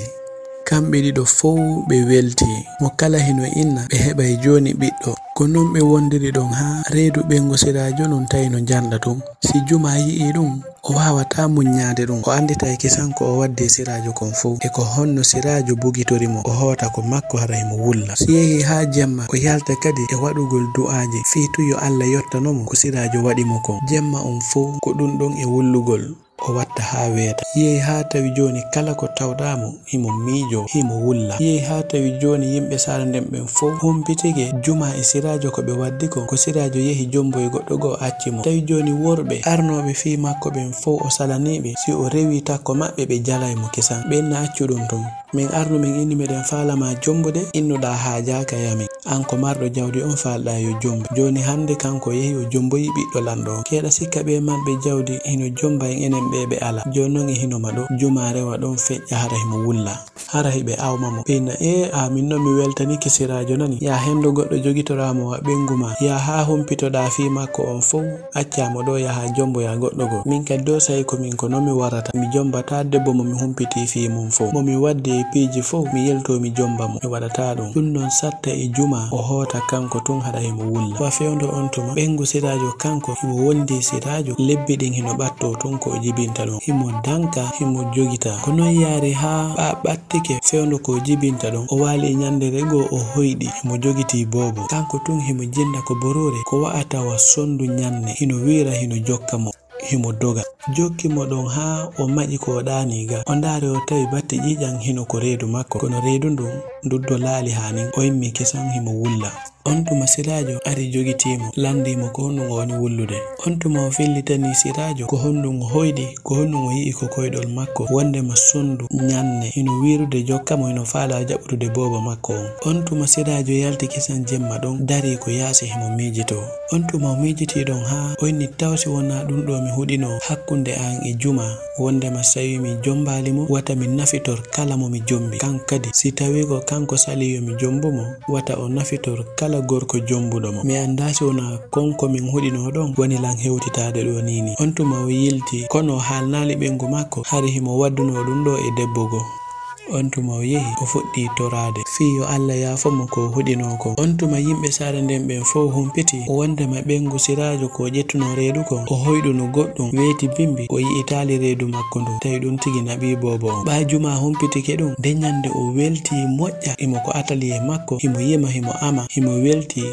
Kamɓe ɗiɗo fow ɓe weltii. Mo kala hino inna ɓe heɓay jooni ɓiɗɗo. Ko non ɓe wondiri ɗon haa reedu ɓeyngu Siraajo non tawi no janɗa tun. Si Jumaa yi'ii ɗun, o waawataa muññaade ɗun. O annditay kisan ko o waddi e Siraajo kon fow, e ko honno Siraajo bugitori mo, o hoota ko makko hara himo wulla. Si yehii haa jemma, o yalta kadi e waɗugol du'aaji fii tun yo Alla yottano mo ko Siraajo waɗi mo kon. Jemma on fow ko ɗun ɗon e wullugol o watta haa weeta. Yehi haa tawi jooni kala ko tawɗaa mo, himo miijoo, himo wulla. Yehi haa tawi jooni yimɓe saare nden ɓen fow humpitike Jumaa e Siraajo ko ɓe waddi kon, ko Siraajo yehi jomboyi goɗɗo goo acci mo. Tawi jooni worɓe arnooɓe fii makko ɓen fow o salanii ɓe, si o rewii takko maɓɓe ɓe jalay mo kisan. Ɓen na accu ɗun tun. Min arno min inni meɗen faala ma jombude, innuɗaa haajaaka yamin. An ko marɗo jawdi on faalɗaa yo jombu. Jooni hannde kanko yehi o jomboyi ɓiɗɗo lanɗo on. Keeɗa sikka ɓee marɓe jawdi hino jomba en enen ɓee ɓe alaa. Jooni non e hino ma ɗoo, Jumaa rewa ɗon feƴƴa hara himo wulla. Hara hiɓe awma mo. Ɓe inna, ee, aa, min non mi weltanike Siraajo nani. Yaa hendu goɗɗo jogitoraa mo wa ɓeyngu maa. Yaa haa humpitoɗaa fii makko on fow. Accaa mo ɗoo yaha jomboyaa goɗɗo goo. Min kadi ɗoo sa'i ko min ko non mi warata. Mi jombataa debbo mo mi humpitii fii mun fow. Mo mi waddi e piiji fow, mi yeltoo mi jomba mo. Mi waɗataa ɗun. Ɗun non satta e Jumaa, o hoota kanko tun hara himo wulla. Wa fewndo on tuma, ɓeyngu Siraajo kanko himo wondi e Siraajo, lebbi ɗin hino ɓattoo tun ko o jibinta ɗun. Himo danka, himo jogita. Ko non yaari haa ɓaa ɓattike fewndo ko o jibinta ɗun. O waali e ñanndere goo o hoyɗi, himo jogitii boobo. Kanko tun himo jinda ko boruure, ko wa'ata wa sondu ñanne, hino wiira, hino jokka mo, himo doga. Jokki mo ɗon haa o maƴi ko o ɗaanii ga. O ndaari o tawi batti ƴiiƴan hino ko reedu makko, kono reedu ndun ndu dolaali haa nin. O immii kisan himo wulla. On tuma Siraajo ari jogitii mo, lanndii mo ko honɗun o woni wullude. On tuma o fillitanii Siraajo ko honɗun o hoyɗi, ko honɗun o yi'i ko koyɗol makko, wonndema sondu ñanne hino wiirude jokka mo, hino faalaa jaɓɓutude boobo makko on. On tuma Siraajo yalti kisan jemma ɗon, darii ko yaasi himo miijitoo. On tuma o miijitii ɗon haa o inni, taw si wonaa ɗun ɗoo mi huɗinoo hakkunde an e Jumaa, wonndema sawi mi jombaali mo, wata mi nafitor kala mo mi jombi. Kan kadi, si tawii ko kanko salii yo mi jombu mo, wata o nafitor kala gorko jombuɗo mo. Mi anndaa si wonaa kon ko min huɗinoo ɗon woni lan hewtitaade ɗoo nii nii. On tuma o yiltii, kono o haalnaali ɓeyngu makko, hari himo waddunoo ɗun ɗoo e debbo goo. On tuma o yehi, o fuɗɗii toraade fii yo Alla yaafo mo ko o huɗinoo kon. On tuma yimɓe saare nden ɓen fow humpitii, wonndema ɓeyngu Siraajo ko o ƴettunoo reedu kon, o hoyɗuno goɗɗun, weeti bimbi, o yi'itaali reedu makko ndun, tawi ɗun tigi naɓii boobo on. Ɓaa Jumaa humpitike ɗun, nde ñannde o weltii moƴƴa, himo ko ataliye makko, himo yima, himo ama, himo weltii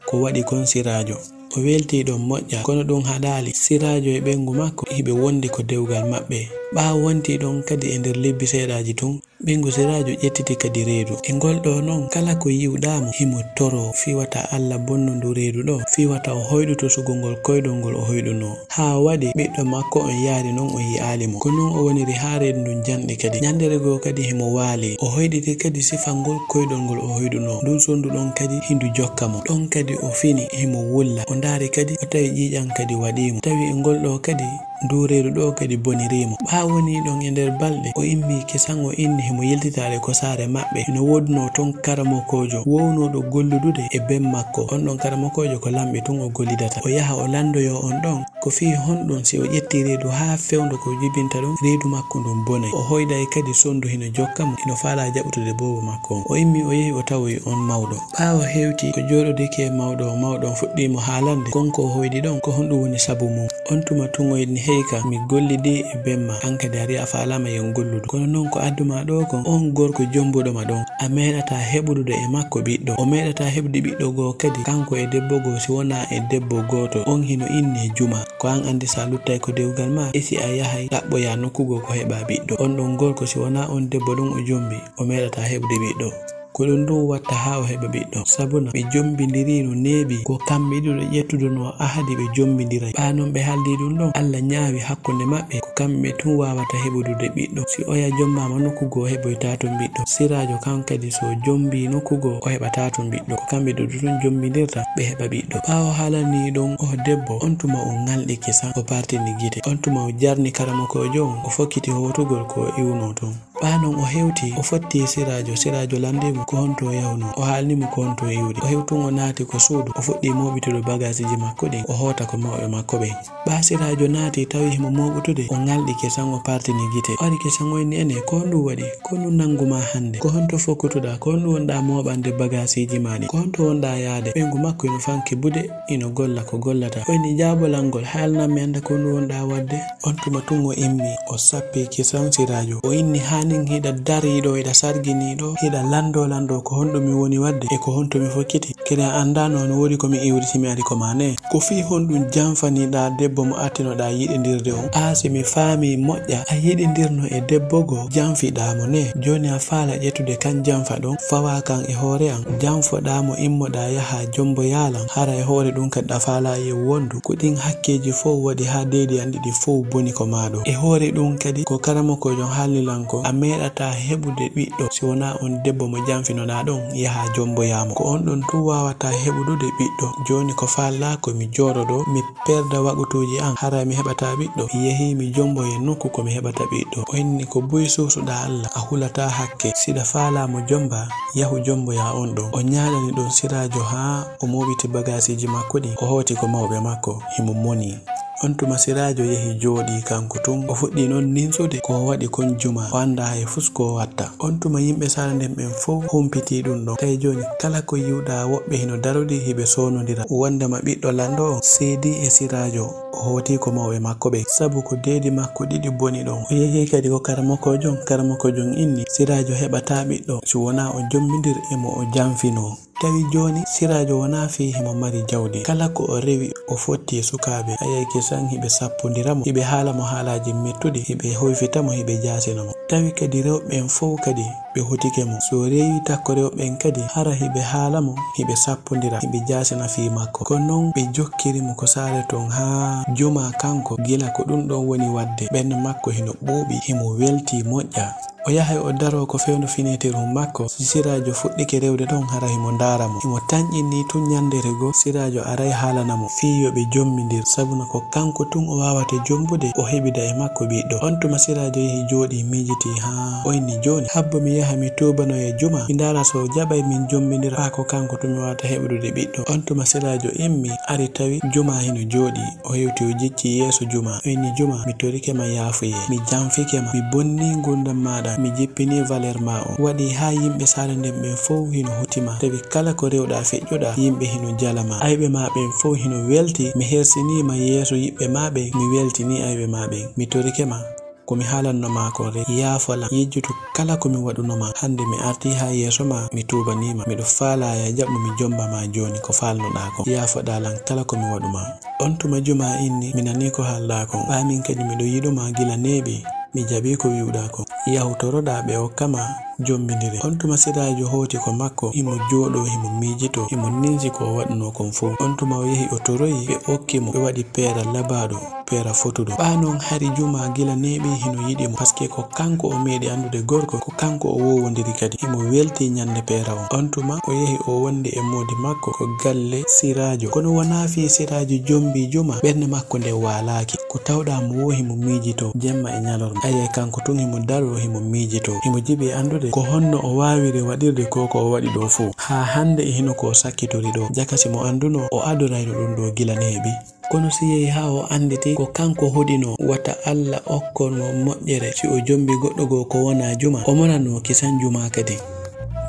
ko waɗi kon Siraajo. O weltii ɗon moƴƴa, kono ɗun haɗaali. Siraajo e ɓeyngu makko hiɓe wondi ko dewgal maɓɓe. Ɓaa wontii ɗon kadi e nder lebbi seeɗaaji tun, ɓeyngu Siraajo ƴettiti kadi reedu. E ngol ɗoo non, kala ko yi'uɗaa mo, himo toroo, fii wata Alla bonnu ndu reedu ɗoo, fii wata o hoyɗu tosugol ngol koyɗol ngol o hoyɗunoo. Haa waɗi ɓiɗɗo makko on yaari non o yi'aali mo. Ko non o woniri haa reedu ndun janɗi kadi. Ñanndere goo kadi himo waali. O hoyɗiti kadi sifangol koyɗol ngol o hoyɗunoo. Ndun sondu ɗon kadi hindu jokka mo. Ɗon kadi o fini himo wulla. O ndaari kadi o tawi ƴiiƴan kadi waɗii mo. Tawi e ngol ɗoo kadi Nduu reedu ɗoo kadi bonirii mo. Ɓaawo nii ɗon e nder balɗe, o immii kisan, o inni himo yiltitaade ko saare maɓɓe. Hino woodunoo ton karamokoojo woownooɗo golludude e ben makko. On ɗon karamokoojo ko lamɓe tun o gollidata. O yaha o lanndoyoo on ɗon ko fii honɗun si o ƴettii reedu haa fewndo ko jibinta ɗun, reedu makko ndun bonay. O hoyday kadi sonndu hino jokka mo, hino faalaa jaɓutude boobo makko on. O immii o yehi o tawoyi on mawɗo. Ɓaawo hewti o jooɗodike e mawɗo on, mawɗo on fuɗɗii mo haalande kon ko o hoydi ɗon, ko honɗun woni sabu mun. On tuma tun o inni, "Hey ka, mi gollidii e ben maa, an kadi ari a faalaama yo en golludu. Kono non ko addu maa ɗoo kon, on gorko jombuɗo ma ɗon, a meeɗataa heɓudude e makko ɓiɗɗo. O meeɗataa heɓude ɓiɗɗo goo kadi, kanko e debbo goo, si wonaa e debbo gooto, on hino innee Juma. Ko an anndi si a luttay ko dewgal maa, e si a yahay ɗaɓɓoyaa nokku goo ko heɓaa ɓiɗɗo. On ɗon gorko, si wonaa on debbo ɗon o jombi, o meeɗataa heɓude ɓiɗɗo." Ko ɗun ɗun watta haa o heɓa ɓiɗɗo. Sabuna ɓe jombindirii no neeɓi, ko kamɓe ɗiɗo ƴettudunoo ahadi ɓe jombindiray. Ɓaa non ɓe haaldii ɗun ɗon, Alla ñaawi hakkunde maɓɓe, ko kamɓe tun waawata heɓudude ɓiɗɗo. Si oya jombaama nokku goo, o heɓoytaa ton ɓiɗɗo. Siraajo kan kadi, si o jombii nokku goo, o heɓataa ton ɓiɗɗo. Ko kamɓe ɗiɗo tun jombindirta, ɓe heɓa ɓiɗɗo. Ɓaawo haalanii ɗun oo debbo, on tuma o ŋalɗi kisan, o partini gite. On tuma o jarni karamokoojo on, o fokkiti hootugol ko o iwunoo ton. Ɓaa non o hewti, o fotti Siraajo. Siraajo lanndii mo ko honto o yahunoo. O haalni mo ko honto o iwri. O hewtun o naati ko suudu. O fuɗɗii mooɓitude bagaasiji makko ɗin. O hoota ko mawɓe makko ɓen. Ɓaa Siraajo naati tawi himo mooɓutude, o ŋalɗi kisan, o partini gite. O ari kisan o inni, "Enee, ko honɗun waɗi? Ko honɗun nanngu maa hannde? Ko honto fokkutuɗaa? Ko honɗun wonɗaa mooɓande bagaasiji maa ɗin? Ko honto wonɗaa yaade?" Ɓeyngu makko hino fanki bude, hino golla ko gollata. O inni, "Jaabolangol, haalnan mi annda ko honɗun wonɗaa waɗde." On tuma tun o immii, o sappii kisan Siraajo. O inni, "Hanin hiɗa darii ɗoo, hiɗa sarginii ɗoo, hiɗa lanndoo lanndoo ko honɗun mi woni waɗde e ko honto mi fokkiti? Kadi a anndaa no woodi ko mi iwri si mi ari ko maa nee. Ko fii honɗun janfaniɗaa debbo mo artinoɗaa yiɗindirde on? Aa, si mi faamii moƴƴa, a yiɗindirno e debbo goo, janfiɗaa mo nee. Jooni a faalaa ƴettude kan janfa ɗon, fawaa kan e hoore an, janfoɗaa mo, immoɗaa yahaa jomboyaa lan. Hara e hoore ɗun kadi a faalaa yo wondu. Ko ɗin hakkeeji fow waɗi haa deedi an ɗiɗi fow boni ko maa ɗoo. E hoore ɗun kadi ko karamokoojo on haalni lan kon, a meeɗataa heɓude ɓiɗɗo si wonaa on debbo mo janfinoɗaa ɗon yahaa jomboyaa mo. Ko on ɗon tun waawataa heɓudude ɓiɗɗo. Jooni ko faalɗaa ko mi jooɗoɗoo, mi perda waqutuuji an, hara mi heɓataa ɓiɗɗo. Yehii mi jomboya nokku ko mi heɓata ɓiɗɗo." O inni, "Ko buy suusuɗaa Alla, a hulataa hakke. Si hiɗa faalaa mo jombaa, yahu jomboyaa on ɗon." O ñaalani ɗon Siraajo haa o mooɓiti bagaasiiji makko ɗin, o hooti ko mawɓe makko, himo monii. On tuma Siraajo yehi jooɗii kanko tun. O fuɗɗii non ninsude ko o waɗi kon Juma. O anndaa hay fus ko o watta. On tuma yimɓe saare nden ɓen fow humpitii ɗun ɗon. Tawi jooni kala ko yi'uɗaa woɓɓe hino darodii hiɓe soonondira. Wondema ɓiɗɗo lanɗo on seedii e Siraajo. O hooti ko mawɓe makko ɓen. Sabu ko deedi makko ɗiɗi boni ɗon. O yehi kadi ko karamokoojo on. Karamokoojo on inni Siraajo heɓataa ɓiɗɗo si wonaa o jombindir e mo o janfinoo. Tawi jooni Siraajo wonaa fii himo mari jawdi. Kala ko o rewi o fotti e sukaaɓe. A yi'ay kisan hiɓe sappondira mo, hiɓe haala mo haalaaji mettuɗi, hiɓe hoyfita mo, hiɓe jaasina mo. Tawi kadi rewɓe ɓen fow kadi ɓe hotike mo. Si o rewi takko rewɓe ɓen kadi, hara hiɓe haala mo, hiɓe sappondira, hiɓe jaasina fii makko. Ko non ɓe jokkiri mo ko saare ton haa Juma kanko, gila ko ɗun ɗon woni waɗde. Ɓernde makko hino ɓuuɓi, himo weltii moƴƴa. O yahay o daroo ko fewndo fineetirhun makko. Si Siraajo fuɗɗike rewde ɗon, hara himo ndaara mo. Himo tanƴinii tun ñanndere goo, Siraajo aray haalana mo fii yo ɓe jombindir, sabuna ko kanko tun o waawata jombude, o heɓida e makko ɓiɗɗo. On tuma Siraajo yehi jooɗii miijitii haa o inni, "Jooni habbo mi yaha mi tuubanoya Juma, mi ndaara so o jaɓay min jombindira, haa ko kanko tun mi waawata heɓudude ɓiɗɗo." On tuma Siraajo immii, ari tawi Juma hino jooɗii. O hewti o jiccii yeeso Juma. O inni, "Juma, mi torike ma yaafuyee. Mi janfike ma. Mi bonnii ngurndan maaɗa. Mi jippinii valeur maa on. Waɗii haa yimɓe saare nden ɓen fow hino huti ma. Tawi kala ko rewɗaa feƴƴuɗaa, yimɓe hino jala ma. Ayɓe maa ɓen fow hino weltii. Mi hersinii ma yeeso yiɓɓe maa ɓen. Mi weltinii ayɓe maa ɓen. Mi torike ma. Ko mi haalanno maa kon rek, yaafo lan, yejjitu kala ko mi waɗuno maa. Hannde mi artii haa yeeso maa, mi tuubanii ma. Miɗo faalaa yo a jaɓu mi jomba maa jooni ko faalnoɗaa kon. Yaafoɗaa lan kala ko mi waɗu maa." On tuma Juma inni, "Mi nanii ko haalɗaa kon. Ɓaa min kadi miɗo yiɗu maa gila neeɓi. Mi jaɓii ko wi'uɗaa kon. Yahu toroɗaa ɓe okka maa jombindiri. On tuma Siraajo hooti ko makko, himo jooɗoo, himo miijitoo, himo ninsi ko o waɗunoo kon fow. On tuma o yehi o toroyi, ɓe okki mo, ɓe waɗi peera labaaɗo, peera fotuɗo. Ɓaa non hari Juma gila neeɓi hino yiɗi mo, paske ko kanko o meeɗi anndude gorko, ko kanko o wowondiri kadi. Himo weltii ɲande peera on. On tuma o yehi o wondi e moodi makko ko galle Siraajo. Kono wonaa fii Siraajo jombii Juma, ɓernde makko nden waalaaki. Ko tawɗaa mo woo himo miijitoo jemma e ɲalorma. Ayay kanko tun himo daroo, himo miijitoo. Himo jiɓii anndude ko honno o waawiri waɗirde ko ko o waɗi ɗoo fow. Haa hande e hino ko o sakkitori ɗoo. Jaka si mo anndunoo, o adorayno ɗun ɗoo gila neeɓi. Kono si yehi haa o annditi ko kanko hoɗinoo, wata Alla okkor mo moƴƴere si o jombii goɗɗo goo ko wonaa Juma, o moranoo kisan Juma kadi.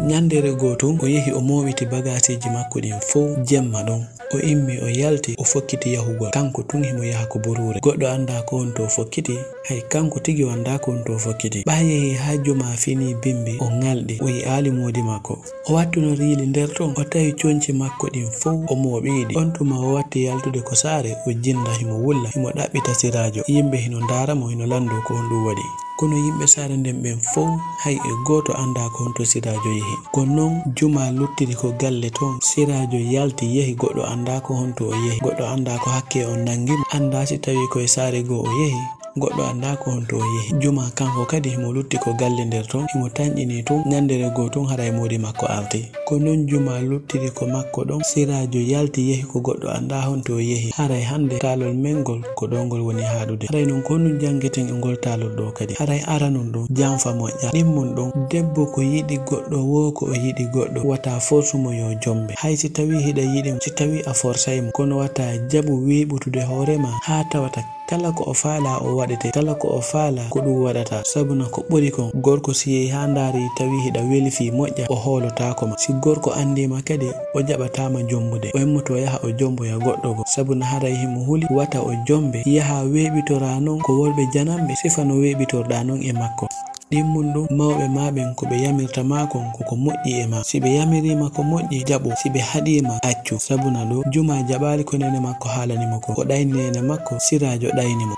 Ɲandeere goo tun, o yehi o mooɓiti bagaasiiji makko ɗin fow jemma ɗon. O immii o yalti, o fokkiti yahugol. Kanko tun himo yaha ko buruure. Goɗɗo anndaa ko honto o fokkiti, hay kanko tigi o anndaa ko honto o fokkiti. Ɓaa yehi haa Juma finii bimbi, o ŋalɗi, o yi'aali moodi makko. O wattuno riili nder ton, o tawi conci makko ɗin fow, o mooɓii ɗi. On tuma o watti yaltude ko saare, o jinda himo wulla, himo ɗaɓɓita Siraajo. Yimɓe hino ndaara mo, hino lanndoo ko honɗun waɗi. Kono yimɓe saare nden ɓen fow, hay e gooto anndaa ko honto Siraajo yehi. Ko non Juma luttiri ko galle ton. Siraajo yalti yehi, goɗɗo anndaa ko honto o yehi. Goɗɗo anndaa ko hakkee on nangi mo. Anndaa si tawii ko e saare goo o yehi. Goɗɗo anndaa ko honto o yehi. Juma kanko kadi himo lutti ko galle nder ton, himo tanƴinii tun, ɲandeere goo tun haray moodi makko arti. Ko non Juma luttiri ko makko ɗon, Siraajo yalti yehi ko goɗɗo anndaa honto o yehi. Haray hande taalol men ngol ko ɗoo ngol woni haaɗude. Haray non ko honɗun janngeten e ngol taalol ɗoo kadi? Haray aranun ɗon, janfa moƴƴa. Ɗimmun ɗon, debbo ko yiɗi goɗɗo woo ko o yiɗi goɗɗo, wata forsu mo yo jombe. Hay si tawii hiɗa yiɗi mo, si tawii a forsay mo, kono wata jaɓu weeɓutude hoore maa haa tawata kala ko o faalaa o waɗete, kala ko o faalaa ko ɗun waɗata. Sabuna ko ɓuri kon, gorko si yehi haa ndaarii tawii hiɗa weli fii moƴƴa, o hoolotaako ma. Si gorko anndii ma kadi, o jaɓataa ma jombude. O immotoo yaha o jomboya goɗɗo goo. Sabuna haray himo huli wata o jombe, yaha weeɓitoraa non ko worɓe jananɓe, sifa no weeɓitorɗaa non e makko. Ɗimmun ɗon, mawɓe maa ɓen ko ɓe yamirta maa kon ko ko moƴƴi e maa. Si ɓe yamirii ma ko moƴƴi, jaɓu. Si ɓe haɗii ma, accu. Sabuna ɗoo, Juma jaɓaali ko neene makko haalani mo kon. O ɗayni neene makko, Siraajo ɗayni mo.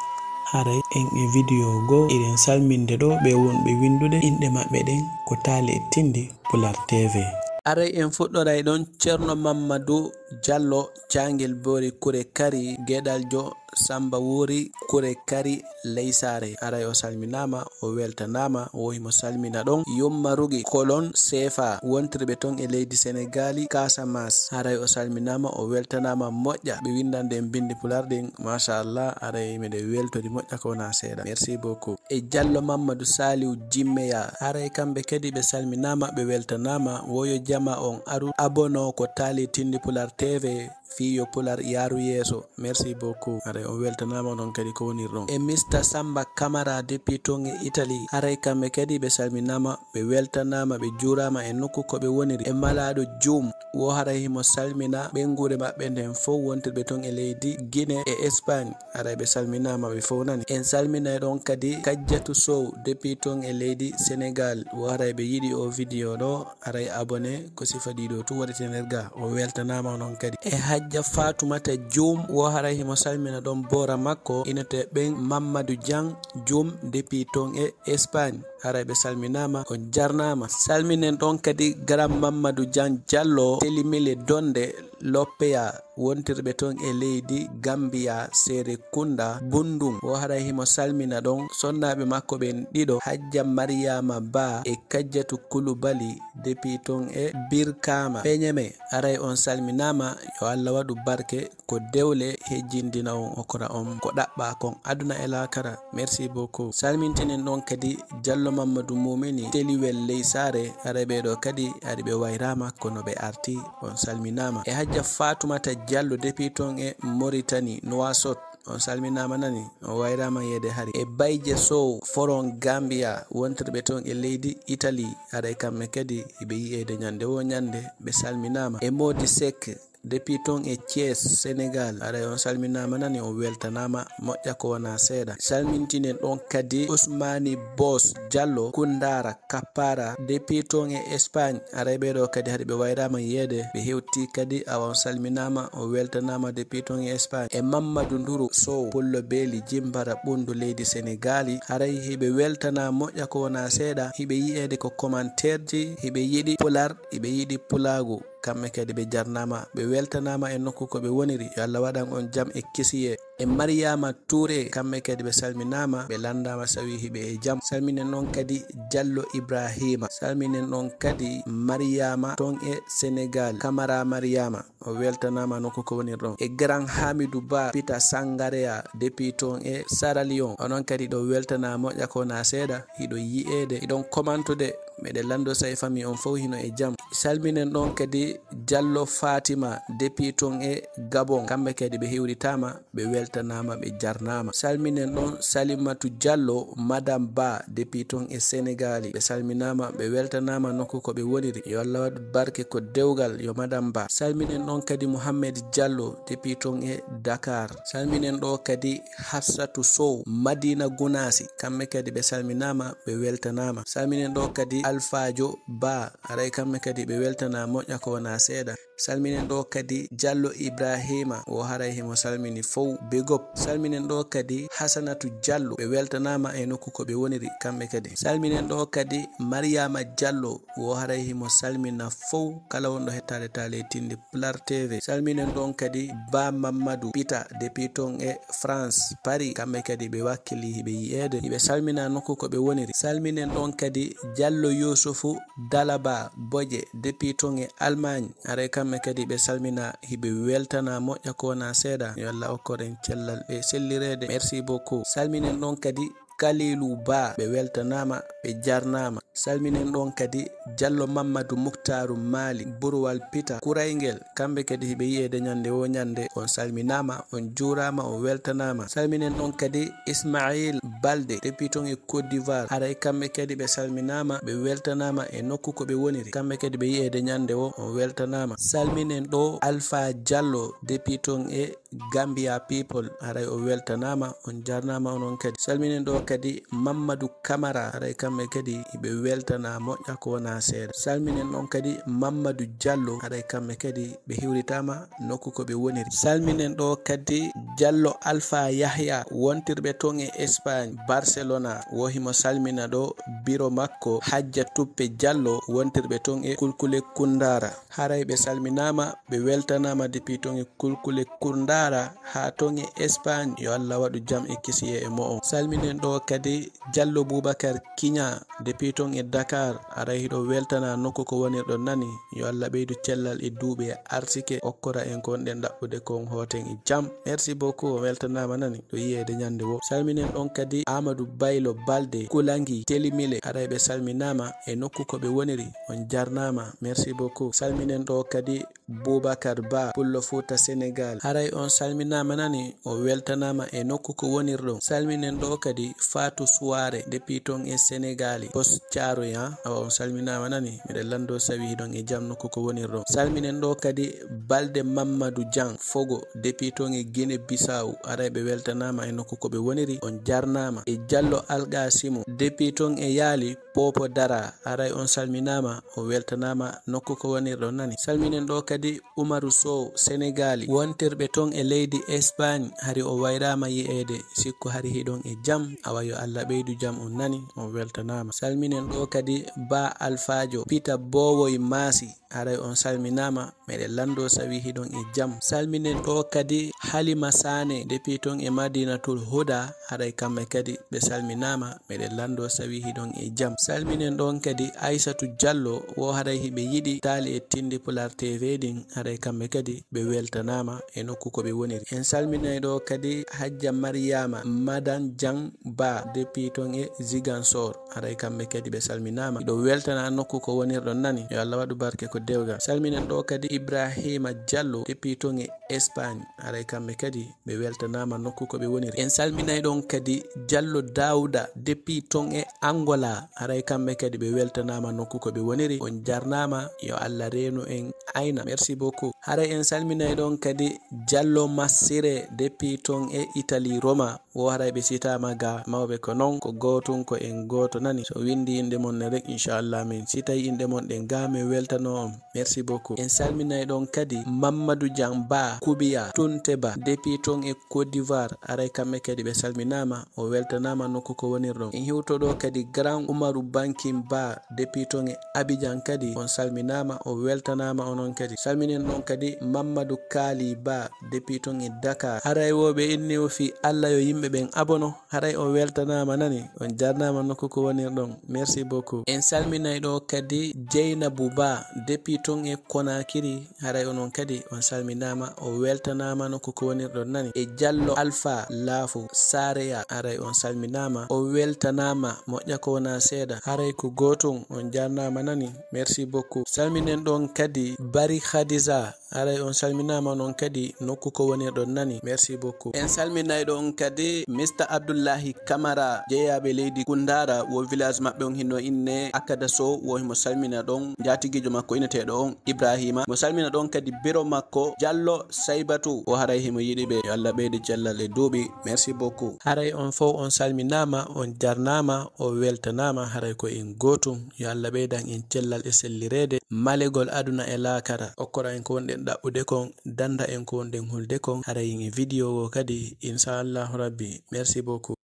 Haray en e video goo, hiɗen salminde ɗoo ɓee wonɓe winndude inɗe maɓɓe ɗen ko Taali e Tindi Pulaar T V. Haray en fuɗɗoray ɗon, Ceerno Mammadu Jallo, Caangel Boori Kure Kari, Geɗaljo Samba Wori Kure Kari Leysaare. Haray o salminaama, o weltanaama, o himo salmina ɗon Yumma Rugi Kolon Seefa, wontirɓe ton e leydi Senegaali, Kasamaas. Haray o salminaama, o weltanaama moƴƴa. Ɓe winndande en binndi Pulaar ɗin, machallah, haray miɗo weltori moƴƴa ko wonaa seeɗa. Merci beaucoup. E Jallo Mammadu Saaliw Jimmeya. Haray kamɓe kadi ɓe salminaama, ɓe weltanaama. Wo yo jama on aru abono ko Taali Tindi Pulaar T V. Fii yo Pulaar yaaru yeeso. Merci beaucoup. Haray on weltanaama onon kadi ko wonirɗon. E Mister Samba Camara depuis ton e Italie. Haray kamɓe kadi ɓe salminaama, ɓe weltanaama, ɓe juuraama e nokku ko ɓe woniri. E Malaaɗo Juum, wo haray himo salmina ɓeynguure maɓɓe nden fow wontirɓe ton e leydi Guinée e Espagne. Haray ɓe salminaama ɓe fow nani. En salminay ɗon kadi Kajjatu Sow depuis ton e leydi Sénégal. Wo haray ɓe yiɗi o video ɗo. Haray abonné ko sifa ɗiɗo tun waɗete nder ga. O weltanaama onon kadi. E Hajja Faatumata Juum, wo haray himo salmina ɗon boora makko, ina to ɓen Mammadu Jang Juum depuis ton e Espagne. Haray ɓe salminaama, on jarnaama. Salminen ɗon kadi Garam Mammadu Jang Jallo, Telimile Donde, Loppeya, wontirɓe ton e leydi Gambiya, Serekunda, Bundun. Wo haray himo salmina ɗon sonnaaɓe makko ɓen ɗiɗo, Hajja Mariyama Ba e Kajjatu Kulubali, depuis ton e Birkama, Peñeme. Haray on salminaama, yo Allah waɗu barke, ko dewle hejjindina on, okora on ko ɗaɓɓaa kon aduna e laakara. Merci beaucoup. Salmintinen ɗon kadi Jallo Mammadu Mumini, Teliwel Leysaare. Haray ɓee ɗo kadi ari ɓe wayraama kono ɓe arti. On salminaama. E Hajja Faatumata Jallo depuis ton e Moritani, Nuwaasot. On salminaama nani. On wayraama yeede hari. E Bayje Sow, Foron Gambiya, wontirɓe ton e leydi Itali. Haray kamɓe kadi iɓe yi'eede ɲande wo ɲande. Ɓe salminaama. E Moodi Sek, depuis toon e Thiès, Sénégal. Haray on salminaama nani, on weltanaama moƴƴa ko wonaa seeɗa. Salmintinen ɗon kadi Ousmani Boss Diallo, Koundara, Kappara, depuis toon e Espagne. Haray ɓee ɗoo kadi hari ɓe wayraama yiyeede, ɓe hewti kadi, awa on salminaama, on weltanaama depuis toon e Espagne. E Mamadou Nduru Sow, Pullo Beeli, Jimbara, Ɓunndu, leydi Senegaali. Haray hiɓe weltanaa moƴƴa ko wonaa seeɗa, hiɓe yiyeede ko commentaire ji, hiɓe yiɗi Pular, hiɓe yiɗi Pulaagu. Kamɓe kadi ɓe jarnaama, ɓe weltanaama e nokku ko ɓe woniri. Yo Allah waɗan on jam e kisiyee. E Mariama Touré, kamɓe kadi ɓe salminaama, ɓe lanndaama sawi hiɓe e jam. Salminen ɗon kadi Diallo Ibrahima. Salminen ɗon kadi Mariama toon e Senegaal, Camara Mariama. O weltanaama nokku ko wonir ɗon. E Grand Hamidou Ba, Pita Sangareya, depuis toon e Sierra Leone. Onon kadi ɗo weltanaa moƴƴa ko wonaa seeɗa, hiɗo yiyeede, hiɗon commentude. Meɗen lanndo sawi famille on fof hino e jam. Salminen ɗon kadi Diallo Fatima, depuis toon e Gabon. Kamɓe kadi ɓe hewritaama, ɓe weltanaama, ɓe jarnaama. Salminen ɗon Salimatu Diallo, Madame Ba, depuis toon e Senegaali. Ɓe salminaama, ɓe weltanaama nokku ko ɓe woniri. Yo Allah waɗu barke ko dewgal, yo Madame Ba. Salminen ɗon kadi Mouhamed Diallo, depuis toon e Dakar. Salminen ɗo kadi Hafsatu Sow, Madina Gunaasi. Kamɓe kadi ɓe salminaama, ɓe weltanaama. Salminen ɗo kadi Alfaajo Ba, haray kamɓe kadi ɓe weltanaa moƴƴa ko wonaa seeɗa. Salminen ɗo kadi Diallo Ibrahima, wo haray himo salmini fow, big up. Salminen ɗo kadi Hasanatu Diallo, ɓe weltanaama e nokku ko ɓe woniri kamɓe kadi. Salminen ɗo kadi Mariama Diallo, wo haray himo salmina fow kala wonɗo hettaade taale tindi Pular T V. Salminen ɗon kadi Ba Mamadou Pita, depuis toon e France, Paris, kamɓe kadi ɓe wakkili hiɓe yiyeede, hiɓe salmina nokku ko ɓe woniri. Salminen ɗon kadi Diallo Yusufu Dalaba Boje, depuis toon e Allemagne, haray kamɓe kadi ɓe salmina, hiɓe weltana moƴƴa ko wonaa seeɗa. Yo Allah okkor en cellal e sellireede. Merci beaucoup. Salminen ɗon kadi Kalilu Ba, ɓe weltanaama, ɓe jarnaama. Salminen ɗon kadi Diallo Mamadou Muktaaru Maali, Burwal Pita, Kurayngel, kamɓe kadi hiɓe yiyeede ñande wo ñande. On salminaama, on juuraama, on weltanaama. Salminen ɗon kadi Ismail Balde, depuis toon e Côte d'Ivoire. Haray kamɓe kadi ɓe salminaama, ɓe weltanaama e nokku ko ɓe woniri. Kamɓe kadi ɓe yiyeede ñande wo, on weltanaama. Salminen ɗo Alpha Diallo, depuis toon e Gambia People, haray o weltanaama, on jarnaama onon kadi. Salminen ɗo kadi Mamadou Camara, haray kamɓe kadi ɓe weltana moƴƴa ko wonaa seeɗa. Salminen ɗon kadi Mamadou Diallo, haray kamɓe kadi ɓe hiwritaama nokku ko ɓe woniri. Salminen ɗo kadi Diallo Alpha Yahya, wontirɓe toon e Espagne, Barcelona, wo himo salmina ɗo biro makko Hajja Tuppe Diallo, wontirɓe toon e Kulkule Kundara. Haray ɓe salminaama, ɓe weltanaama depuis toon e Kulkule Kundara haa toon e Espagne. Yo Allah waɗu jam e kisiyee e mo'on. Salminen ɗo kadi Diallo Boubacar Kiña, depuis toon e Dakar. Haray hiɗo weltana nokku ko wonirɗon nani. Yo Allah ɓeydu cellal e duuɓi e arsike, okkora en ko wonɗen ɗaɓɓude kon hooten e jam. Merci beaucoup, on weltanaama nani. Ɗo yiyeede ñande wo. Salminen ɗon kadi Amadou Baylo Balde, Kulangi, Telimile. Haray ɓe salminaama e nokku ko ɓe woniri. On jarnaama. Merci beaucoup. Salminen ɗo kadi Boubacar Ba, Pullo Fuuta Senegaal. Haray on salminaama nani, o weltanaama e nokku ko wonirɗon. Salminen ɗo kadi Fatou Souare, depuis toon e Senegaali, Poste Thiaroye, awa on salminaama nani, miɗen lanndo sawi hiɗon e jam nokku ko wonirɗon. Salminen ɗo kadi Balde Mamadou Diang, Fogo, depuis toon e Guinée Bissau. Haray ɓe weltanaama e nokku ko ɓe woniri, on jarnaama. E Diallo Algasimu, depuis toon e Yaali, Popo Dara, haray on salminaama, o weltanaama nokku ko wonirɗon nani. Salminen ɗo kadi Umaru Sow, Senegaali, wontirɓe toon e leydi Espagne, hari o wayraama yiyeede, sikku hari hiɗon e jam, awa yo Allah ɓeydu jam on nani, on weltanaama. Salminen ɗo kadi Ba Alfaajo, Pita Bowoy Maasi, haray on salminaama, meɗen lanndo sawi hiɗon e jam. Salminen ɗo kadi Halima Saane, depuis toon e Madinatul Huda, haray kamɓe kadi ɓe salminaama, meɗen lanndo sawi hiɗon e jam. Salminen ɗon kadi Aysatu Diallo, wo haray hiɓe yiɗi taali e tindi Pular T V ɗin, haray kamɓe kadi ɓe weltanaama e nokku ko ɓe woniri. En salminay ɗo kadi Hajja Mariama, Madan Diang Ba, depuis toon e Ziguinchor, haray kamɓe kadi ɓe salminaama. Ɗo weltana nokku ko wonirɗon nani, yo Allah waɗu barke ko Dewga. Salminen ɗo kadi Ibrahima Diallo, depuis ton e Espagne. Haray kamɓe kadi ɓe weltanaama nokku ko ɓe woniri. En salminay ɗon kadi Diallo Daouda, depuis ton e Angola. Haray kamɓe kadi ɓe weltanaama nokku ko ɓe woniri. On jarnaama, yo Allah reenu en ayna. Merci beaucoup. Haray en salminay ɗon kadi Diallo Massire, depuis ton e Italie, Roma. Wo haray ɓe sitaama ga mawɓe ko non, ko gootun ko en gooto nani. So windi inɗe mon ne rek, inchallah min sitay inɗe mon ɗen ga, mi weltano on. Merci beaucoup. En salminay ɗon kadi Mamadou Diang Ba, Kubiya, Tunte Ba, depuis ton e Côte d'Ivoire. Haray kamɓe kadi ɓe salminaama, o weltanaama nokku ko wonirɗon. En hiwto ɗo kadi Grand Umaru Bankin Ba, depuis ton e Abidjan kadi, on salminaama, o weltanaama onon kadi. Salminen ɗon kadi Mamadou Kali Ba, depuis ton e Dakar. Haray wo ɓe inni o fii Allah yo yimɓe ɓen abono, haray o weltanaama nani, on jarnaama nokku ko wonirɗon. Merci beaucoup. En salminay ɗo kadi Jeynabou Ba, depuis ton e Conakry, haray onon kadi on salminaama, o weltanaama nokku ko wonirɗon nani. E Diallo Alpha Lafo Sareya, haray on salminaama, o weltanaama, moƴƴa ko wona seeɗa. Haray ko gootun, on jarnaama nani. Merci beaucoup. Salminen ɗon kadi Bari Khadija, haray on salminaama non kadi nokku ko wonirɗon nani. Merci beaucoup. En salminay ɗon kadi Mister Abdullahi Kamara, jeyaaɓe leydi Kundara, wo village maɓɓe on hinno inne Akadaso, wo himo salmina ɗon njaatigiijo makko ineteeɗo on Ibrahima. Mo salmina ɗon kadi biro makko Diallo Saybatu, o haray himo yiɗi ɓe. Yo Allah ɓeydu cellal e duuɓi. Merci beaucoup. Haray on fow on salminaama, on jarnaama, o weltanaama, haray ko en gootun. Yo Allah ɓeydan en cellal e sellireede, malegol aduna e laakara. Okkora en ko wonɗen ɗaɓɓude kon, danda en ko wonɗen hulde kon, haray en e video o kadi, inchallahu rabbi. Merci beaucoup.